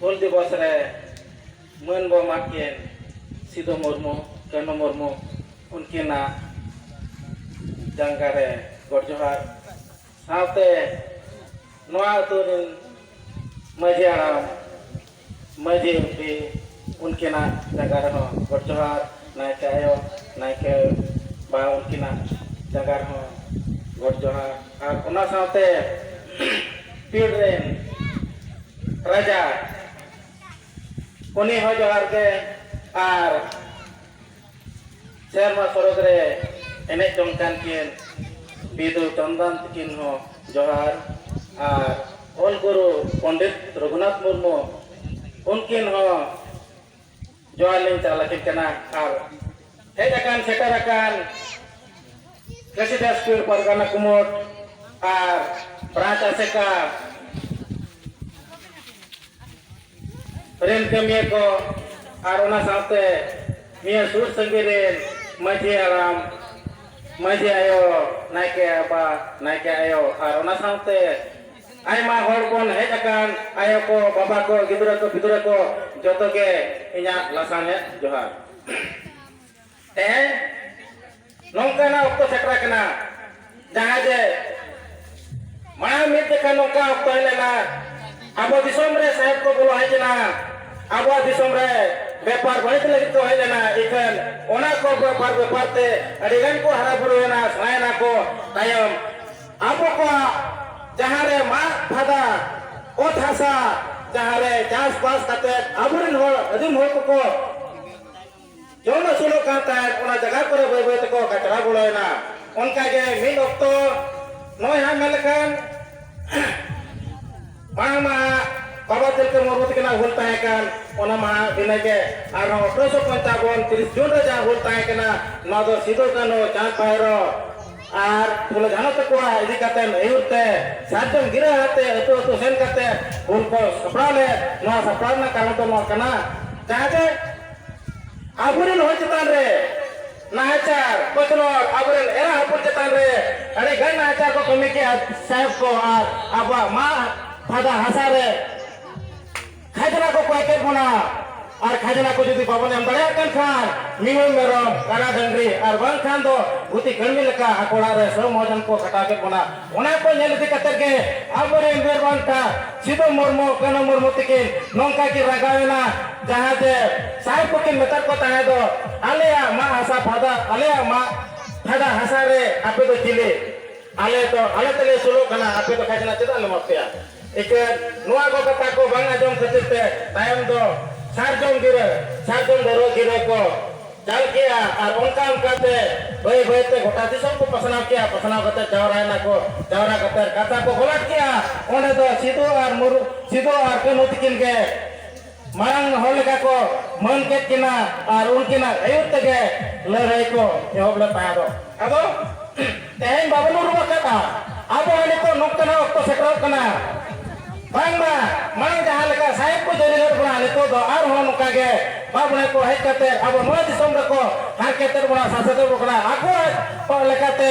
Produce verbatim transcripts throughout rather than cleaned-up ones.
ᱦᱩᱞ ᱫᱤᱵᱚᱥ ᱨᱮ ᱢᱟᱹᱱ ᱵᱚ ᱮᱢᱟᱫ ᱠᱤᱱ ᱥᱤᱫᱩ ᱢᱩᱨᱢᱩ, ᱠᱟᱹᱱᱦᱩ ᱢᱩᱨᱢᱩ, ᱩᱱᱠᱤᱱᱟᱜ ᱡᱟᱸᱜᱟ ᱨᱮ ᱜᱚᱰ ᱡᱚᱦᱟᱨ᱾ ᱥᱟᱶᱛᱮ ᱱᱚᱣᱟ ᱟᱹᱛᱩ ᱨᱤᱱ ᱢᱟᱹᱡᱷᱤ ᱦᱟᱲᱟᱢ, ᱢᱟᱹᱡᱷᱤ ᱵᱩᱰᱷᱤ, ᱩᱱᱠᱤᱱᱟᱜ ᱡᱟᱸᱜᱟ ᱨᱮᱦᱚᱸ ᱜᱚᱰ ᱡᱚᱦᱟᱨ, ᱱᱟᱭᱠᱮ ᱟᱭᱳ, ᱱᱟᱭᱠᱮ ᱵᱟ, ᱩᱱᱠᱤᱱᱟᱜ ᱡᱟᱸᱜᱟ ᱨᱮᱦᱚᱸ ᱜᱚᱰ ᱡᱚᱦᱟᱨ᱾ ᱟᱨ ᱚᱱᱟ ᱥᱟᱶᱛᱮ ᱯᱤᱲ ᱨᱮᱱ ᱨᱟᱡᱟ, ᱩᱱᱤ ᱦᱚᱸ ᱡᱚᱦᱟᱨ ᱜᱮ᱾ ᱟᱨ ᱥᱮᱨᱢᱟ ᱥᱚᱨᱚᱜᱽ ᱨᱮ ᱮᱱᱮᱡ ᱡᱚᱝ ᱠᱟᱱ ᱠᱤᱱ ᱵᱤᱫᱩ ᱪᱟᱸᱫᱟᱱ ᱛᱟᱹᱠᱤᱱ ᱦᱚᱸ ᱡᱚᱦᱟᱨ, ᱟᱨ ᱚᱞ ᱜᱩᱨᱩ ᱯᱚᱱᱰᱤᱛ ᱨᱚᱜᱷᱩᱱᱟᱛᱷ ᱢᱩᱨᱢᱩ, ᱩᱱᱠᱤᱱ ᱦᱚᱸ ᱡᱚᱦᱟᱨ ᱞᱤᱧ ᱪᱟᱞ ᱟᱹᱠᱤᱱ ᱠᱟᱱᱟ᱾ ᱟᱨ ᱦᱮᱡ ᱟᱠᱟᱱ ᱥᱮᱴᱮᱨ ᱟᱠᱟᱱ ᱠᱨᱤᱥᱤ ᱫᱟᱥᱯᱩᱨ ᱯᱟᱨᱜᱟᱱᱟ ᱠᱩᱢᱩᱴ ᱟᱨ ᱵᱨᱟᱧᱪ ᱟᱥᱮᱠᱟ ᱨᱮᱱ ᱠᱟᱹᱢᱤᱭᱟᱹ ᱠᱚ, ᱟᱨ ᱚᱱᱟ ᱥᱟᱶᱛᱮ ᱱᱤᱭᱟᱹ ᱥᱩᱨ ᱥᱟᱺᱜᱤᱧ ᱨᱮᱱ ᱢᱟᱹᱡᱷᱤ ᱦᱟᱲᱟᱢ, ᱢᱟᱹᱡᱷᱤ ᱟᱭᱳ, ᱱᱟᱭᱠᱮ ᱵᱟᱵᱟ, ᱱᱟᱭᱠᱮ ᱟᱭᱳ, ᱟᱨ ᱚᱱᱟ ᱥᱟᱶᱛᱮ ᱟᱭᱢᱟ ᱦᱚᱲ ᱵᱚᱱ ᱦᱮᱡ ᱟᱠᱟᱱ, ᱟᱭᱳ ᱠᱚ, ᱵᱟᱵᱟ ᱠᱚ, ᱜᱤᱫᱽᱨᱟᱹ ᱠᱚ, ᱯᱤᱫᱽᱨᱟᱹ ᱠᱚ, ᱡᱚᱛᱚ ᱜᱮ ᱤᱧᱟᱹᱜ ᱞᱟᱥᱟᱱᱦᱮᱫ ᱡᱚᱦᱟᱨ᱾ ᱛᱮᱦᱮᱧ ᱱᱚᱝᱠᱟᱱᱟᱜ ᱚᱠᱛᱚ ᱥᱮᱴᱮᱨ ᱟᱠᱟᱱᱟ, ᱡᱟᱦᱟᱸ ᱡᱮ ᱢᱟᱲᱟᱝ ᱢᱤᱫ ᱡᱚᱠᱷᱟ ᱱᱚᱝᱠᱟ ᱚᱠᱛᱚ ᱦᱮᱡ ᱞᱮᱱᱟ, ᱟᱵᱚ ᱫᱤᱥᱚᱢ ᱨᱮ ᱥᱟᱦᱮᱵ ᱠᱚ ᱵᱚᱞᱚ ᱦᱮᱡ ᱮᱱᱟ, ᱟᱵᱚᱣᱟᱜ ᱫᱤᱥᱚᱢ ᱨᱮ ᱵᱮᱯᱟᱨ ᱵᱟᱹᱱᱤᱡᱽ ᱞᱟᱹᱜᱤᱫ ᱠᱚ ᱦᱮᱡ ᱞᱮᱱᱟ᱾ ᱤᱠᱷᱟᱹᱱ ᱚᱱᱟ ᱠᱚ ᱵᱮᱯᱟᱨ ᱵᱮᱯᱟᱨ ᱛᱮ ᱟᱹᱰᱤ ᱜᱟᱱ ᱠᱚ ᱦᱟᱨᱟ ᱵᱩᱨᱩᱭᱮᱱᱟ, ᱥᱮᱬᱟᱭᱮᱱᱟ ᱠᱚ᱾ ᱛᱟᱭᱚᱢ ᱟᱵᱚ ᱠᱚᱣᱟᱜ ᱡᱟᱦᱟᱸ ᱨᱮ ᱢᱟᱜ ᱯᱷᱟᱫᱟ, ᱚᱛ ᱦᱟᱥᱟ, ᱡᱟᱦᱟᱸ ᱨᱮ ᱪᱟᱥᱵᱟᱥ ᱠᱟᱛᱮ ᱟᱵᱚᱨᱮᱱ ᱦᱚᱲ, ᱟᱹᱫᱤᱢ ᱦᱚᱲ ᱠᱚᱠᱚ ᱡᱚᱢ ᱟᱹᱥᱩᱞᱚᱜ ᱠᱟᱱ ᱛᱟᱦᱮᱸᱫ, ᱚᱱᱟ ᱡᱟᱭᱜᱟ ᱠᱚᱨᱮ ᱵᱟᱹᱭ ᱵᱟᱹᱭ ᱛᱮᱠᱚ ᱠᱟᱪᱨᱟ ᱵᱚᱞᱚᱭᱮᱱᱟ᱾ ᱚᱱᱠᱟᱜᱮ ᱢᱤᱫ ᱚᱠᱛᱚ ᱱᱚᱜᱼᱚᱭ ᱦᱟᱸᱜ ᱢᱮᱱ ᱞᱮᱠᱷᱟᱱ ᱢᱟᱲᱟᱝ ᱢᱟ ᱦᱟᱸᱜ ᱵᱟᱵᱟ ᱛᱤᱞᱠᱟᱹ ᱢᱩᱨᱢᱩ ᱛᱟᱹᱠᱤᱱᱟᱜ ᱦᱩᱞ ᱛᱟᱦᱮᱸ ᱠᱟᱱ, ᱚᱱᱟ ᱢᱟ ᱦᱟᱸᱜ ᱵᱷᱤᱱᱟᱹ ᱜᱮ᱾ ᱟᱨᱦᱚᱸ ᱟᱴᱷᱨᱚᱥᱚ ᱯᱚᱧᱪᱟᱵᱚᱱ ᱛᱤᱨᱤᱥ ᱡᱩᱱ ᱨᱮ ᱡᱟᱦᱟᱸ ᱦᱩᱞ ᱛᱟᱦᱮᱸ ᱠᱟᱱᱟ, ᱱᱚᱣᱟ ᱫᱚ ᱥᱤᱫᱩ ᱠᱟᱹᱱᱦᱩ, ᱪᱟᱸᱫᱽ ᱵᱷᱟᱭᱨᱚ ᱟᱨ ᱯᱷᱩᱞᱳ ᱡᱷᱟᱱᱚ ᱛᱟᱠᱚᱣᱟᱜ ᱤᱫᱤ ᱠᱟᱛᱮ, ᱟᱹᱭᱩᱨ ᱛᱮ, ᱥᱟᱨᱡᱚᱢ ᱜᱤᱨᱟᱹ ᱟᱛᱮ ᱟᱹᱛᱩ ᱟᱹᱛᱩ ᱥᱮᱱ ᱠᱟᱛᱮ ᱦᱩᱞ ᱠᱚ ᱥᱟᱯᱲᱟᱣ ᱞᱮᱫ᱾ ᱱᱚᱣᱟ ᱥᱟᱯᱲᱟᱣ ᱨᱮᱱᱟᱜ ᱠᱟᱨᱚᱱ ᱫᱚ ᱱᱚᱣᱟ ᱠᱟᱱᱟ, ᱡᱟᱦᱟᱸ ᱡᱮ ᱟᱵᱚᱨᱮᱱ ᱦᱚᱲ ᱪᱮᱛᱟᱱ ᱨᱮ ᱱᱟᱦᱟᱪᱟᱨ, ᱠᱚᱪᱞᱚᱱ, ᱟᱵᱚᱨᱮᱱ ᱮᱨᱟ ᱦᱚᱯᱚᱱ ᱪᱮᱛᱟᱱ ᱨᱮ ᱟᱹᱰᱤ ᱜᱟᱱ ᱱᱟᱦᱟᱪᱟᱨ ᱠᱚ ᱠᱟᱹᱢᱤ ᱠᱮᱜᱼᱟ ᱥᱟᱦᱮᱵ ᱠᱚ, ᱟᱨ ᱟᱵᱚᱣᱟᱜ ᱢᱟᱜ ᱯᱷᱟᱫᱟ ᱦᱟᱥᱟ ᱨᱮ ᱠᱷᱟᱡᱽᱱᱟ ᱠᱚ ᱠᱚᱭ ᱠᱮᱫ ᱵᱚᱱᱟ᱾ ᱟᱨ ᱠᱷᱟᱡᱽᱱᱟ ᱠᱚ ᱡᱩᱫᱤ ᱵᱟᱵᱚᱱ ᱮᱢ ᱫᱟᱲᱮᱭᱟᱜ ᱠᱟᱱ ᱠᱷᱟᱱ, ᱢᱤᱦᱩ ᱢᱮᱨᱚᱢ, ᱠᱟᱰᱟ ᱰᱟᱹᱝᱨᱤ, ᱟᱨ ᱵᱟᱝᱠᱷᱟᱱ ᱫᱚ ᱜᱩᱛᱤ ᱠᱟᱹᱲᱢᱤ ᱞᱮᱠᱟ ᱟᱠᱚ ᱚᱲᱟᱜ ᱨᱮ ᱥᱟᱹᱣ ᱢᱚᱦᱟᱡᱚᱱ ᱠᱚ ᱠᱷᱟᱴᱟᱣ ᱠᱮᱫ ᱵᱚᱱᱟ᱾ ᱚᱱᱟ ᱠᱚ ᱧᱮᱞ ᱤᱫᱤ ᱠᱟᱛᱮ ᱜᱮ ᱟᱵᱚᱨᱮᱱ ᱵᱤᱨ ᱵᱟᱱᱴᱟ ᱥᱤᱫᱩ ᱢᱩᱨᱢᱩ, ᱠᱟᱹᱱᱦᱩ ᱢᱩᱨᱢᱩ ᱛᱤᱠᱤᱱ ᱱᱚᱝᱠᱟ ᱠᱤᱱ ᱨᱟᱸᱜᱟᱣ ᱮᱱᱟ, ᱡᱟᱦᱟᱸ ᱡᱮ ᱥᱟᱦᱮᱵᱽ ᱠᱚᱠᱤᱱ ᱢᱮᱛᱟᱫ ᱠᱚ ᱛᱟᱦᱮᱸ ᱫᱚ, "ᱟᱞᱮᱭᱟᱜ ᱢᱟᱜ ᱦᱟᱥᱟ ᱯᱷᱟᱫᱟ, ᱟᱞᱮᱭᱟᱜ ᱢᱟᱜ ᱯᱷᱟᱫᱟ ᱦᱟᱥᱟ ᱨᱮ ᱟᱯᱮ ᱫᱚ ᱪᱤᱞᱤ? ᱟᱞᱮ ᱫᱚ, ᱟᱞᱮ ᱛᱮᱞᱮ ᱟᱹᱥᱩᱞᱚᱜ ᱠᱟᱱᱟ, ᱟᱯᱮ ᱫᱚ ᱠᱷᱟᱡᱽᱱᱟ ᱪᱮᱫᱟᱜ ᱞᱮ ᱮᱢᱟ ᱯᱮᱭᱟ?" ᱤᱠᱟᱹ ᱱᱚᱣᱟ ᱠᱚ ᱠᱟᱛᱷᱟ ᱠᱚ ᱵᱟᱝ ᱟᱸᱡᱚᱢ ᱠᱷᱟᱹᱛᱤᱨ ᱛᱮ ᱛᱟᱭᱚᱢ ᱫᱚ ᱥᱟᱨᱡᱚᱢ ᱜᱤᱨᱟᱹ, ᱥᱟᱨᱡᱚᱢ ᱰᱟᱹᱨᱣᱟᱹ ᱜᱤᱨᱟᱹ ᱠᱚ ᱪᱟᱞ ᱠᱮᱜᱼᱟ᱾ ᱟᱨ ᱚᱱᱠᱟ ᱚᱱᱠᱟ ᱛᱮ ᱵᱟᱹᱭ ᱵᱟᱹᱭ ᱛᱮ ᱜᱚᱴᱟ ᱫᱤᱥᱚᱢ ᱠᱚ ᱯᱟᱥᱱᱟᱣ ᱠᱮᱜᱼᱟ᱾ ᱯᱟᱥᱱᱟᱣ ᱠᱟᱛᱮ ᱡᱟᱣᱨᱟᱭᱮᱱᱟ ᱠᱚ, ᱡᱟᱣᱨᱟ ᱠᱟᱛᱮ ᱠᱟᱛᱷᱟ ᱠᱚ ᱜᱚᱞᱟᱴ ᱠᱮᱜᱼᱟ᱾ ᱚᱸᱰᱮ ᱫᱚ ᱥᱤᱫᱩ ᱟᱨ ᱢᱩᱨ-, ᱥᱤᱫᱩ ᱟᱨ ᱠᱟᱹᱱᱦᱩ ᱛᱤᱠᱤᱱ ᱜᱮ ᱢᱟᱨᱟᱝ ᱦᱚᱲ ᱞᱮᱠᱟ ᱠᱚ ᱢᱟᱹᱱ ᱠᱮᱫ ᱠᱤᱱᱟ ᱟᱨ ᱩᱱᱠᱤᱱᱟᱜ ᱟᱹᱭᱩᱨ ᱛᱮᱜᱮ ᱞᱟᱹᱲᱦᱟᱹᱭ ᱠᱚ ᱮᱦᱚᱵ ᱞᱮᱫ ᱛᱟᱦᱮᱸ ᱫᱚ᱾ ᱟᱫᱚ ᱛᱮᱦᱮᱧ ᱵᱟᱵᱚᱱ ᱩᱨᱩᱢ ᱟᱠᱟᱫᱼᱟ, ᱟᱵᱚ ᱦᱚᱸ ᱱᱤᱛᱚᱜ ᱱᱚᱝᱠᱟᱱᱟᱜ ᱚᱠᱛᱚ ᱥᱮᱴᱮᱨᱚᱜ ᱠᱟᱱᱟ᱾ ᱵᱟᱝᱢᱟ ᱢᱟᱲᱟᱝ ᱡᱟᱦᱟᱸ ᱞᱮᱠᱟ ᱥᱟᱦᱮᱵᱽ ᱠᱚ ᱡᱟᱹᱨᱤ ᱞᱮᱫ ᱵᱚᱱᱟ, ᱱᱤᱛᱚᱜ ᱫᱚ ᱟᱨᱦᱚᱸ ᱱᱚᱝᱠᱟ ᱜᱮ ᱵᱟᱵᱚᱱ ᱠᱚ ᱦᱮᱡ ᱠᱟᱛᱮ ᱟᱵᱚ ᱱᱚᱣᱟ ᱫᱤᱥᱚᱢ ᱨᱮᱠᱚ ᱦᱟᱨᱠᱮᱛ ᱮᱫ ᱵᱚᱱᱟ, ᱥᱟᱥᱮᱛ ᱮᱫ ᱵᱚᱱᱟ᱾ ᱟᱠᱚᱣᱟᱜ ᱞᱮᱠᱟᱛᱮ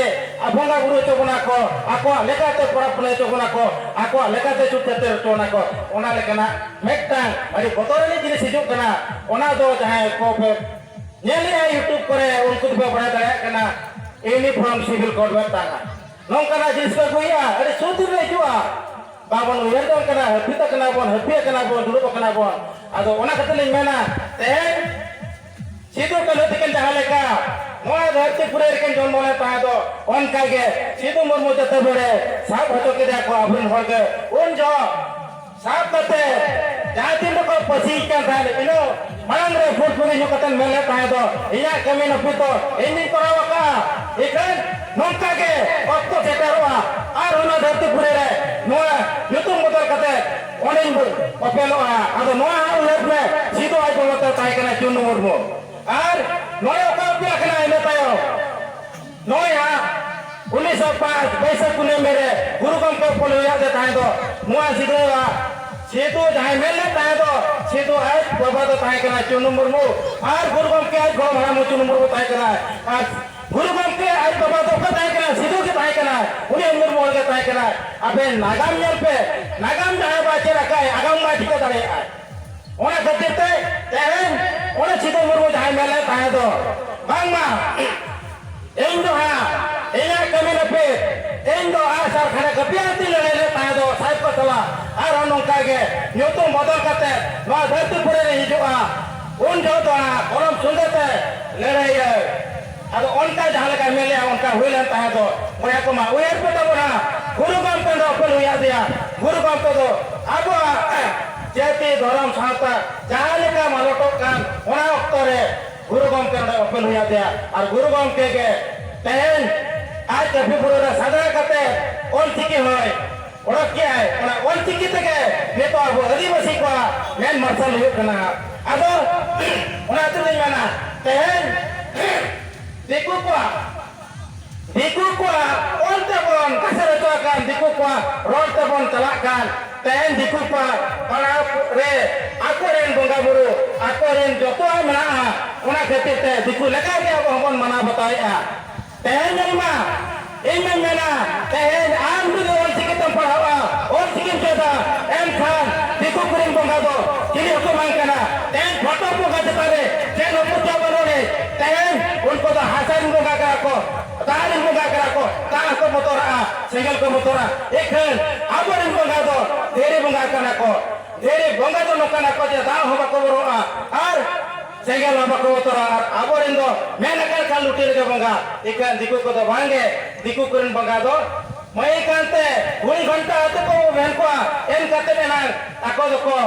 ᱵᱚᱸᱜᱟ ᱵᱩᱨᱩ ᱦᱚᱪᱚ ᱵᱚᱱᱟ ᱠᱚ, ᱟᱠᱚᱣᱟᱜ ᱞᱮᱠᱟᱛᱮ ᱯᱚᱨᱚᱵᱽ ᱯᱩᱱᱟᱹᱭ ᱦᱚᱪᱚ ᱵᱚᱱᱟ ᱠᱚ, ᱟᱠᱚᱣᱟᱜ ᱞᱮᱠᱟᱛᱮ ᱪᱷᱩᱛ ᱪᱷᱟᱹᱴᱭᱟᱹᱨ ᱦᱚᱪᱚ ᱵᱚᱱᱟ ᱠᱚ᱾ ᱚᱱᱟ ᱞᱮᱠᱟᱱᱟᱜ ᱢᱤᱫᱴᱟᱝ ᱟᱹᱰᱤ ᱵᱚᱛᱚᱨᱟᱱᱤ ᱡᱤᱱᱤᱥ ᱦᱤᱡᱩᱜ ᱠᱟᱱᱟ᱾ ᱚᱱᱟ ᱫᱚ ᱡᱟᱦᱟᱸᱭ ᱠᱚ ᱯᱮ ᱧᱮᱞᱮᱜᱼᱟ YouTube ᱠᱚᱨᱮ, ᱩᱱᱠᱩ ᱫᱚᱯᱮ ᱵᱟᱲᱟᱭ ᱫᱟᱲᱮᱭᱟᱜ ᱠᱟᱱᱟ, Uniform Civil Code ᱢᱤᱫᱴᱟᱝ ᱱᱚᱝᱠᱟᱱᱟᱜ ᱡᱤᱱᱤᱥ ᱠᱚ ᱟᱹᱜᱩᱭᱮᱜᱼᱟ, ᱟᱹᱰᱤ ᱥᱩᱨ ᱫᱤᱱ ᱨᱮ ᱦᱤᱡᱩᱜᱼᱟ᱾ ᱵᱟᱵᱚᱱ ᱩᱭᱦᱟᱹᱨ ᱡᱚᱝ ᱠᱟᱱᱟ, ᱦᱟᱹᱯᱤᱫ ᱟᱠᱟᱱᱟ ᱵᱚᱱ, ᱦᱟᱹᱯᱤᱫ ᱟᱠᱟᱱᱟ ᱵᱚᱱ, ᱫᱩᱲᱩᱵ ᱟᱠᱟᱱᱟ ᱵᱚᱱ᱾ ᱟᱫᱚ ᱚᱱᱟ ᱠᱷᱟᱹᱛᱤᱨ ᱞᱤᱧ ᱢᱮᱱᱟ, ᱛᱮᱦᱮᱧ ᱥᱤᱫᱩ ᱠᱟᱹᱱᱦᱩ ᱛᱟᱹᱠᱤᱱ ᱡᱟᱦᱟᱸ ᱞᱮᱠᱟ ᱱᱚᱣᱟ ᱫᱷᱟᱹᱨᱛᱤ ᱯᱩᱨᱤ ᱨᱮᱠᱤᱱ ᱡᱚᱱᱢᱚ ᱞᱮᱱ ᱛᱟᱦᱮᱸ ᱫᱚ, ᱚᱱᱠᱟ ᱜᱮ ᱥᱤᱫᱩ ᱢᱩᱨᱢᱩ ᱡᱟᱹᱛᱤ ᱵᱮᱲᱮ ᱥᱟᱵ ᱦᱚᱪᱚ ᱠᱮᱫᱮᱭᱟ ᱠᱚ ᱟᱵᱚᱨᱮᱱ ᱦᱚᱲ ᱜᱮ᱾ ᱩᱱ ᱡᱚᱦᱚᱜ ᱥᱟᱵ ᱠᱟᱛᱮ ᱡᱟᱦᱟᱸ ᱛᱤᱱ ᱨᱮᱠᱚ ᱯᱟᱹᱥᱤᱭᱮ ᱠᱟᱱ ᱛᱟᱦᱮᱸᱫ, ᱤᱱᱟᱹ ᱢᱟᱲᱟᱝ ᱨᱮ ᱵᱷᱳᱴ ᱵᱩᱲᱤ ᱧᱚᱜ ᱠᱟᱛᱮ ᱢᱮᱱ ᱞᱮᱫ ᱛᱟᱦᱮᱸ ᱫᱚ, "ᱤᱧᱟᱹᱜ ᱠᱟᱹᱢᱤ ᱱᱟᱹᱯᱤᱛ ᱫᱚ ᱤᱧ ᱜᱤᱧ ᱠᱚᱨᱟᱣ ᱟᱠᱟᱫᱼᱟ᱾ ᱤᱠᱷᱟᱹᱱ ᱱᱚᱝᱠᱟ ᱜᱮ ᱚᱠᱛᱚ ᱥᱮᱴᱮᱨᱚᱜᱼᱟ ᱟᱨ ᱚᱱᱟ ᱫᱷᱟᱹᱨᱛᱤ ᱯᱩᱨᱤ ᱨᱮ ᱱᱚᱣᱟ ᱧᱩᱛᱩᱢ ᱵᱚᱫᱚᱞ ᱠᱟᱛᱮ ᱚᱸᱰᱮᱧ ᱚᱯᱮᱞᱚᱜᱼᱟ᱾" ᱟᱫᱚ ᱱᱚᱣᱟ ᱦᱟᱸᱜ ᱩᱭᱦᱟᱹᱨ ᱢᱮ, ᱥᱤᱫᱩ ᱟᱡ ᱵᱟᱵᱟ ᱫᱚ ᱛᱟᱦᱮᱸ ᱠᱟᱱᱟ ᱪᱩᱱᱩ ᱢᱩᱨᱢᱩ᱾ ᱟᱨ ᱱᱚᱰᱮ ᱚᱠᱟ ᱚᱯᱮᱞ ᱟᱠᱟᱱᱟ ᱤᱱᱟᱹ ᱛᱟᱭᱚᱢ? ᱱᱚᱜᱼᱚᱭ ᱦᱟᱸᱜ ᱩᱱᱤᱥᱥᱚ ᱯᱟᱸᱪ ᱵᱟᱹᱭᱥᱟᱹᱠᱷ ᱠᱩᱱᱟᱹᱢᱤ ᱨᱮ ᱜᱩᱨᱩ ᱜᱚᱢᱠᱮ ᱚᱯᱮᱞ ᱦᱩᱭᱟᱫᱮ ᱛᱟᱦᱮᱸ ᱫᱚ, ᱱᱚᱣᱟ ᱥᱤᱫᱩᱣᱟᱜ, ᱥᱤᱫᱩ ᱡᱟᱦᱟᱸᱭ ᱢᱮᱱ ᱞᱮᱫ ᱛᱟᱦᱮᱸ ᱫᱚ, ᱥᱤᱫᱩ ᱟᱡ ᱵᱟᱵᱟ ᱫᱚ ᱛᱟᱦᱮᱸ ᱠᱟᱱᱟ ᱪᱩᱱᱩ ᱢᱩᱨᱢᱩ ᱟᱨ ᱜᱩᱨᱩ ᱜᱚᱢᱠᱮ ᱟᱡ ᱜᱚᱲᱚᱢ ᱦᱟᱲᱟᱢ ᱦᱚᱸ ᱪᱩᱱᱩ ᱢᱩᱨᱢᱩ ᱛᱟᱦᱮᱸ ᱠᱟᱱᱟ᱾ ᱟᱨ ᱜᱩᱨᱩ ᱜᱚᱢᱠᱮ ᱟᱡ ᱵᱟᱵᱟ ᱫᱚ ᱚᱠᱚᱭ ᱛᱟᱦᱮᱸ ᱠᱟᱱᱟ? ᱥᱤᱫᱩ ᱜᱮ ᱛᱟᱦᱮᱸ ᱠᱟᱱᱟ, ᱩᱱᱤ ᱦᱚᱸ ᱢᱩᱨᱢᱩ ᱦᱚᱲ ᱜᱮ ᱛᱟᱦᱮᱸ ᱠᱟᱱᱟ᱾ ᱟᱵᱮᱱ ᱱᱟᱜᱟᱢ ᱧᱮᱞ ᱯᱮ, ᱱᱟᱜᱟᱢ ᱡᱟᱦᱟᱸᱭ ᱵᱟᱭ ᱪᱮᱫ ᱟᱠᱟᱫ, ᱟᱜᱟᱢ ᱵᱟᱭ ᱴᱷᱤᱠᱟᱹ ᱫᱟᱲᱮᱭᱟᱜᱼᱟ᱾ ᱚᱱᱟ ᱠᱷᱟᱹᱛᱤᱨ ᱛᱮ ᱛᱮᱦᱮᱧ ᱚᱱᱮ ᱥᱤᱫᱩ ᱢᱩᱨᱢᱩ ᱡᱟᱦᱟᱸᱭ ᱢᱮᱱ ᱞᱮᱫ ᱛᱟᱦᱮᱸ ᱫᱚ, ᱵᱟᱝᱢᱟ ᱤᱧ ᱫᱚ ᱦᱟᱸᱜ ᱤᱧᱟᱹᱜ ᱠᱟᱹᱢᱤ ᱱᱟᱹᱯᱤᱛ ᱤᱧ ᱫᱚ ᱟᱜᱼᱥᱟᱨ ᱠᱷᱟᱲᱟ ᱠᱟᱹᱯᱤᱭᱟᱹ ᱛᱤᱧ ᱞᱟᱹᱲᱦᱟᱹᱭ ᱞᱮᱫ ᱛᱟᱦᱮᱸ ᱫᱚ ᱥᱟᱦᱮᱵᱽ ᱠᱚ ᱥᱟᱞᱟᱜ, ᱟᱨᱦᱚᱸ ᱱᱚᱝᱠᱟ ᱜᱮ ᱧᱩᱛᱩᱢ ᱵᱚᱫᱚᱞ ᱠᱟᱛᱮ ᱱᱚᱣᱟ ᱫᱷᱟᱹᱨᱛᱤ ᱯᱩᱨᱤ ᱨᱮ ᱦᱤᱡᱩᱜᱼᱟ, ᱩᱱ ᱡᱚᱦᱚᱜ ᱫᱚ ᱦᱟᱸᱜ ᱠᱚᱞᱚᱢ ᱥᱚᱸᱜᱮ ᱛᱮ ᱞᱟᱹᱲᱦᱟᱹᱭᱟᱹᱧ᱾ ᱟᱫᱚ ᱚᱱᱠᱟ ᱡᱟᱦᱟᱸ ᱞᱮᱠᱟ ᱢᱮᱱ ᱞᱮᱜᱼᱟ, ᱚᱱᱠᱟ ᱦᱩᱭ ᱞᱮᱱ ᱛᱟᱦᱮᱸ ᱫᱚ, ᱵᱚᱭᱦᱟ ᱠᱚ ᱢᱟ, ᱩᱭᱦᱟᱹᱨ ᱯᱮ ᱛᱟᱵᱚᱱᱟ, ᱜᱩᱨᱩ ᱜᱚᱢᱠᱮ ᱫᱚ ᱚᱠᱚᱭ ᱦᱩᱭ ᱟᱫᱮᱭᱟ? ᱜᱩᱨᱩ ᱜᱚᱢᱠᱮ ᱫᱚ ᱟᱵᱚᱣᱟᱜ ᱡᱟᱹᱛᱤ, ᱫᱷᱚᱨᱚᱢ, ᱥᱟᱶᱛᱟ ᱡᱟᱦᱟᱸ ᱞᱮᱠᱟ ᱢᱟᱞᱚᱴᱚᱜ ᱠᱟᱱ, ᱚᱱᱟ ᱚᱠᱛᱚ ᱨᱮ ᱜᱩᱨᱩ ᱜᱚᱢᱠᱮ ᱱᱚᱰᱮ ᱚᱯᱮᱞ ᱦᱩᱭ ᱟᱫᱮᱭᱟ᱾ ᱟᱨ ᱜᱩᱨᱩ ᱜᱚᱢᱠᱮ ᱜᱮ ᱛᱮᱦᱮᱧ ᱟᱡ ᱠᱟᱹᱯᱤ ᱵᱩᱨᱩ ᱨᱮ ᱥᱟᱫᱽᱨᱟ ᱠᱟᱛᱮ ᱚᱞ ᱪᱤᱠᱤ ᱦᱚᱸᱭ ᱚᱰᱚᱠ ᱠᱮᱜᱼᱟᱭ᱾ ᱚᱱᱟ ᱚᱞ ᱪᱤᱠᱤ ᱛᱮᱜᱮ ᱱᱤᱛᱚᱜ ᱟᱵᱚ ᱟᱹᱫᱤᱵᱟᱹᱥᱤ ᱠᱚᱣᱟᱜ ᱢᱮᱫ ᱢᱟᱨᱥᱟᱞ ᱦᱩᱭᱩᱜ ᱠᱟᱱᱟ᱾ ᱟᱫᱚ ᱚᱱᱟ ᱛᱮᱞᱤᱧ ᱢᱮᱱᱟ, ᱛᱮᱦᱮᱧ ᱫᱤᱠᱩ ᱠᱚᱣᱟᱜ, ᱫᱤᱠᱩ ᱠᱚᱣᱟᱜ ᱚᱞ ᱛᱮᱵᱚᱱ ᱠᱟᱥᱮᱨ ᱦᱚᱪᱚ ᱟᱠᱟᱱ, ᱫᱤᱠᱩ ᱠᱚᱣᱟᱜ ᱨᱚᱲ ᱛᱮᱵᱚᱱ ᱪᱟᱞᱟᱜ ᱠᱟᱱ, ᱛᱮᱦᱮᱧ ᱫᱤᱠᱩ ᱠᱚᱣᱟᱜ ᱯᱟᱲᱦᱟᱣ ᱨᱮ ᱟᱠᱚᱨᱮᱱ ᱵᱚᱸᱜᱟ ᱵᱩᱨᱩ, ᱟᱠᱚᱨᱮᱱ ᱡᱚᱛᱚᱣᱟᱜ ᱢᱮᱱᱟᱜᱼᱟ᱾ ᱚᱱᱟ ᱠᱷᱟᱹᱛᱤᱨ ᱛᱮ ᱫᱤᱠᱩ ᱞᱮᱠᱟᱜᱮ ᱟᱵᱚ ᱦᱚᱸᱵᱚᱱ ᱢᱟᱱᱟᱣ ᱵᱟᱛᱟᱣᱮᱫᱼᱟ᱾ ᱛᱮᱦᱮᱧ ᱧᱮᱞ ᱢᱟ, ᱤᱧ ᱢᱟᱧ ᱢᱮᱱᱟ, ᱛᱮᱦᱮᱧ ᱟᱢ ᱡᱩᱫᱤ ᱚᱞ ᱪᱤᱠᱤ ᱛᱮᱢ ᱯᱟᱲᱦᱟᱜᱼᱟ, ᱚᱞ ᱪᱤᱠᱤᱢ ᱪᱮᱫᱟ, ᱮᱱᱠᱷᱟᱱ ᱫᱤᱠᱩ ᱠᱚᱨᱮᱱ ᱵᱚᱸᱜᱟ ᱫᱚ ᱪᱤᱞᱤ ᱦᱚᱸᱠᱚ ᱵᱟᱝ ᱠᱟᱱᱟ᱾ ᱛᱮᱦᱮᱧ ᱯᱷᱳᱴᱳ ᱵᱚᱸᱜᱟ ᱪᱮᱛᱟᱱ ᱨᱮ ᱪᱮᱫ ᱦᱚᱸ ᱯᱩᱡᱟᱹ ᱵᱟᱹᱱᱩᱜ ᱟᱹᱱᱤᱡ᱾ ᱛᱮᱦᱮᱧ ᱩᱱᱠᱩ ᱫᱚ ᱦᱟᱥᱟ ᱨᱮᱱ ᱵᱚᱸᱜᱟ ᱠᱟᱱᱟ ᱠᱚ, ᱫᱟᱜ ᱨᱮᱱ ᱵᱚᱸᱜᱟ ᱠᱟᱱᱟ ᱠᱚ, ᱫᱟᱜ ᱦᱚᱸᱠᱚ ᱵᱚᱛᱚᱨᱟᱜᱼᱟ, ᱥᱮᱸᱜᱮᱞ ᱠᱚ ᱵᱚᱛᱚᱨᱟ᱾ ᱤᱠᱷᱟᱹᱱ ᱟᱵᱚᱨᱮᱱ ᱵᱚᱸᱜᱟ ᱫᱚ ᱫᱷᱤᱨᱤ ᱵᱚᱸᱜᱟ ᱠᱟᱱᱟ ᱠᱚ᱾ ᱫᱷᱤᱨᱤ ᱵᱚᱸᱜᱟ ᱫᱚ ᱱᱚᱝᱠᱟ ᱠᱟᱱᱟ ᱠᱚ ᱡᱮ ᱫᱟᱜ ᱦᱚᱸ ᱵᱟᱠᱚ ᱵᱚᱨᱚᱜᱼᱟ ᱟᱨ ᱥᱮᱸᱜᱮᱞ ᱦᱚᱸ ᱵᱟᱠᱚ ᱵᱚᱛᱚᱨᱟ᱾ ᱟᱨ ᱟᱵᱚᱨᱮᱱ ᱫᱚ ᱢᱮᱱ ᱟᱠᱟᱱ ᱠᱷᱟᱱ ᱞᱩᱴᱤ ᱨᱮᱜᱮ ᱵᱚᱸᱜᱟ᱾ ᱤᱠᱷᱟᱹᱱ ᱫᱤᱠᱩ ᱠᱚᱫᱚ ᱵᱟᱝᱜᱮ, ᱫᱤᱠᱩ ᱠᱚᱨᱮᱱ ᱵᱚᱸᱜᱟ ᱫᱚ ᱢᱟᱹᱭ ᱠᱟᱱᱛᱮ ᱠᱩᱲᱤ ᱜᱷᱚᱱᱴᱟ ᱟᱹᱛᱩ ᱠᱚ ᱢᱮᱱ ᱠᱚᱣᱟ, ᱮᱱ ᱠᱟᱛᱮ ᱮᱱᱟᱝ ᱟᱠᱚ ᱫᱚᱠᱚ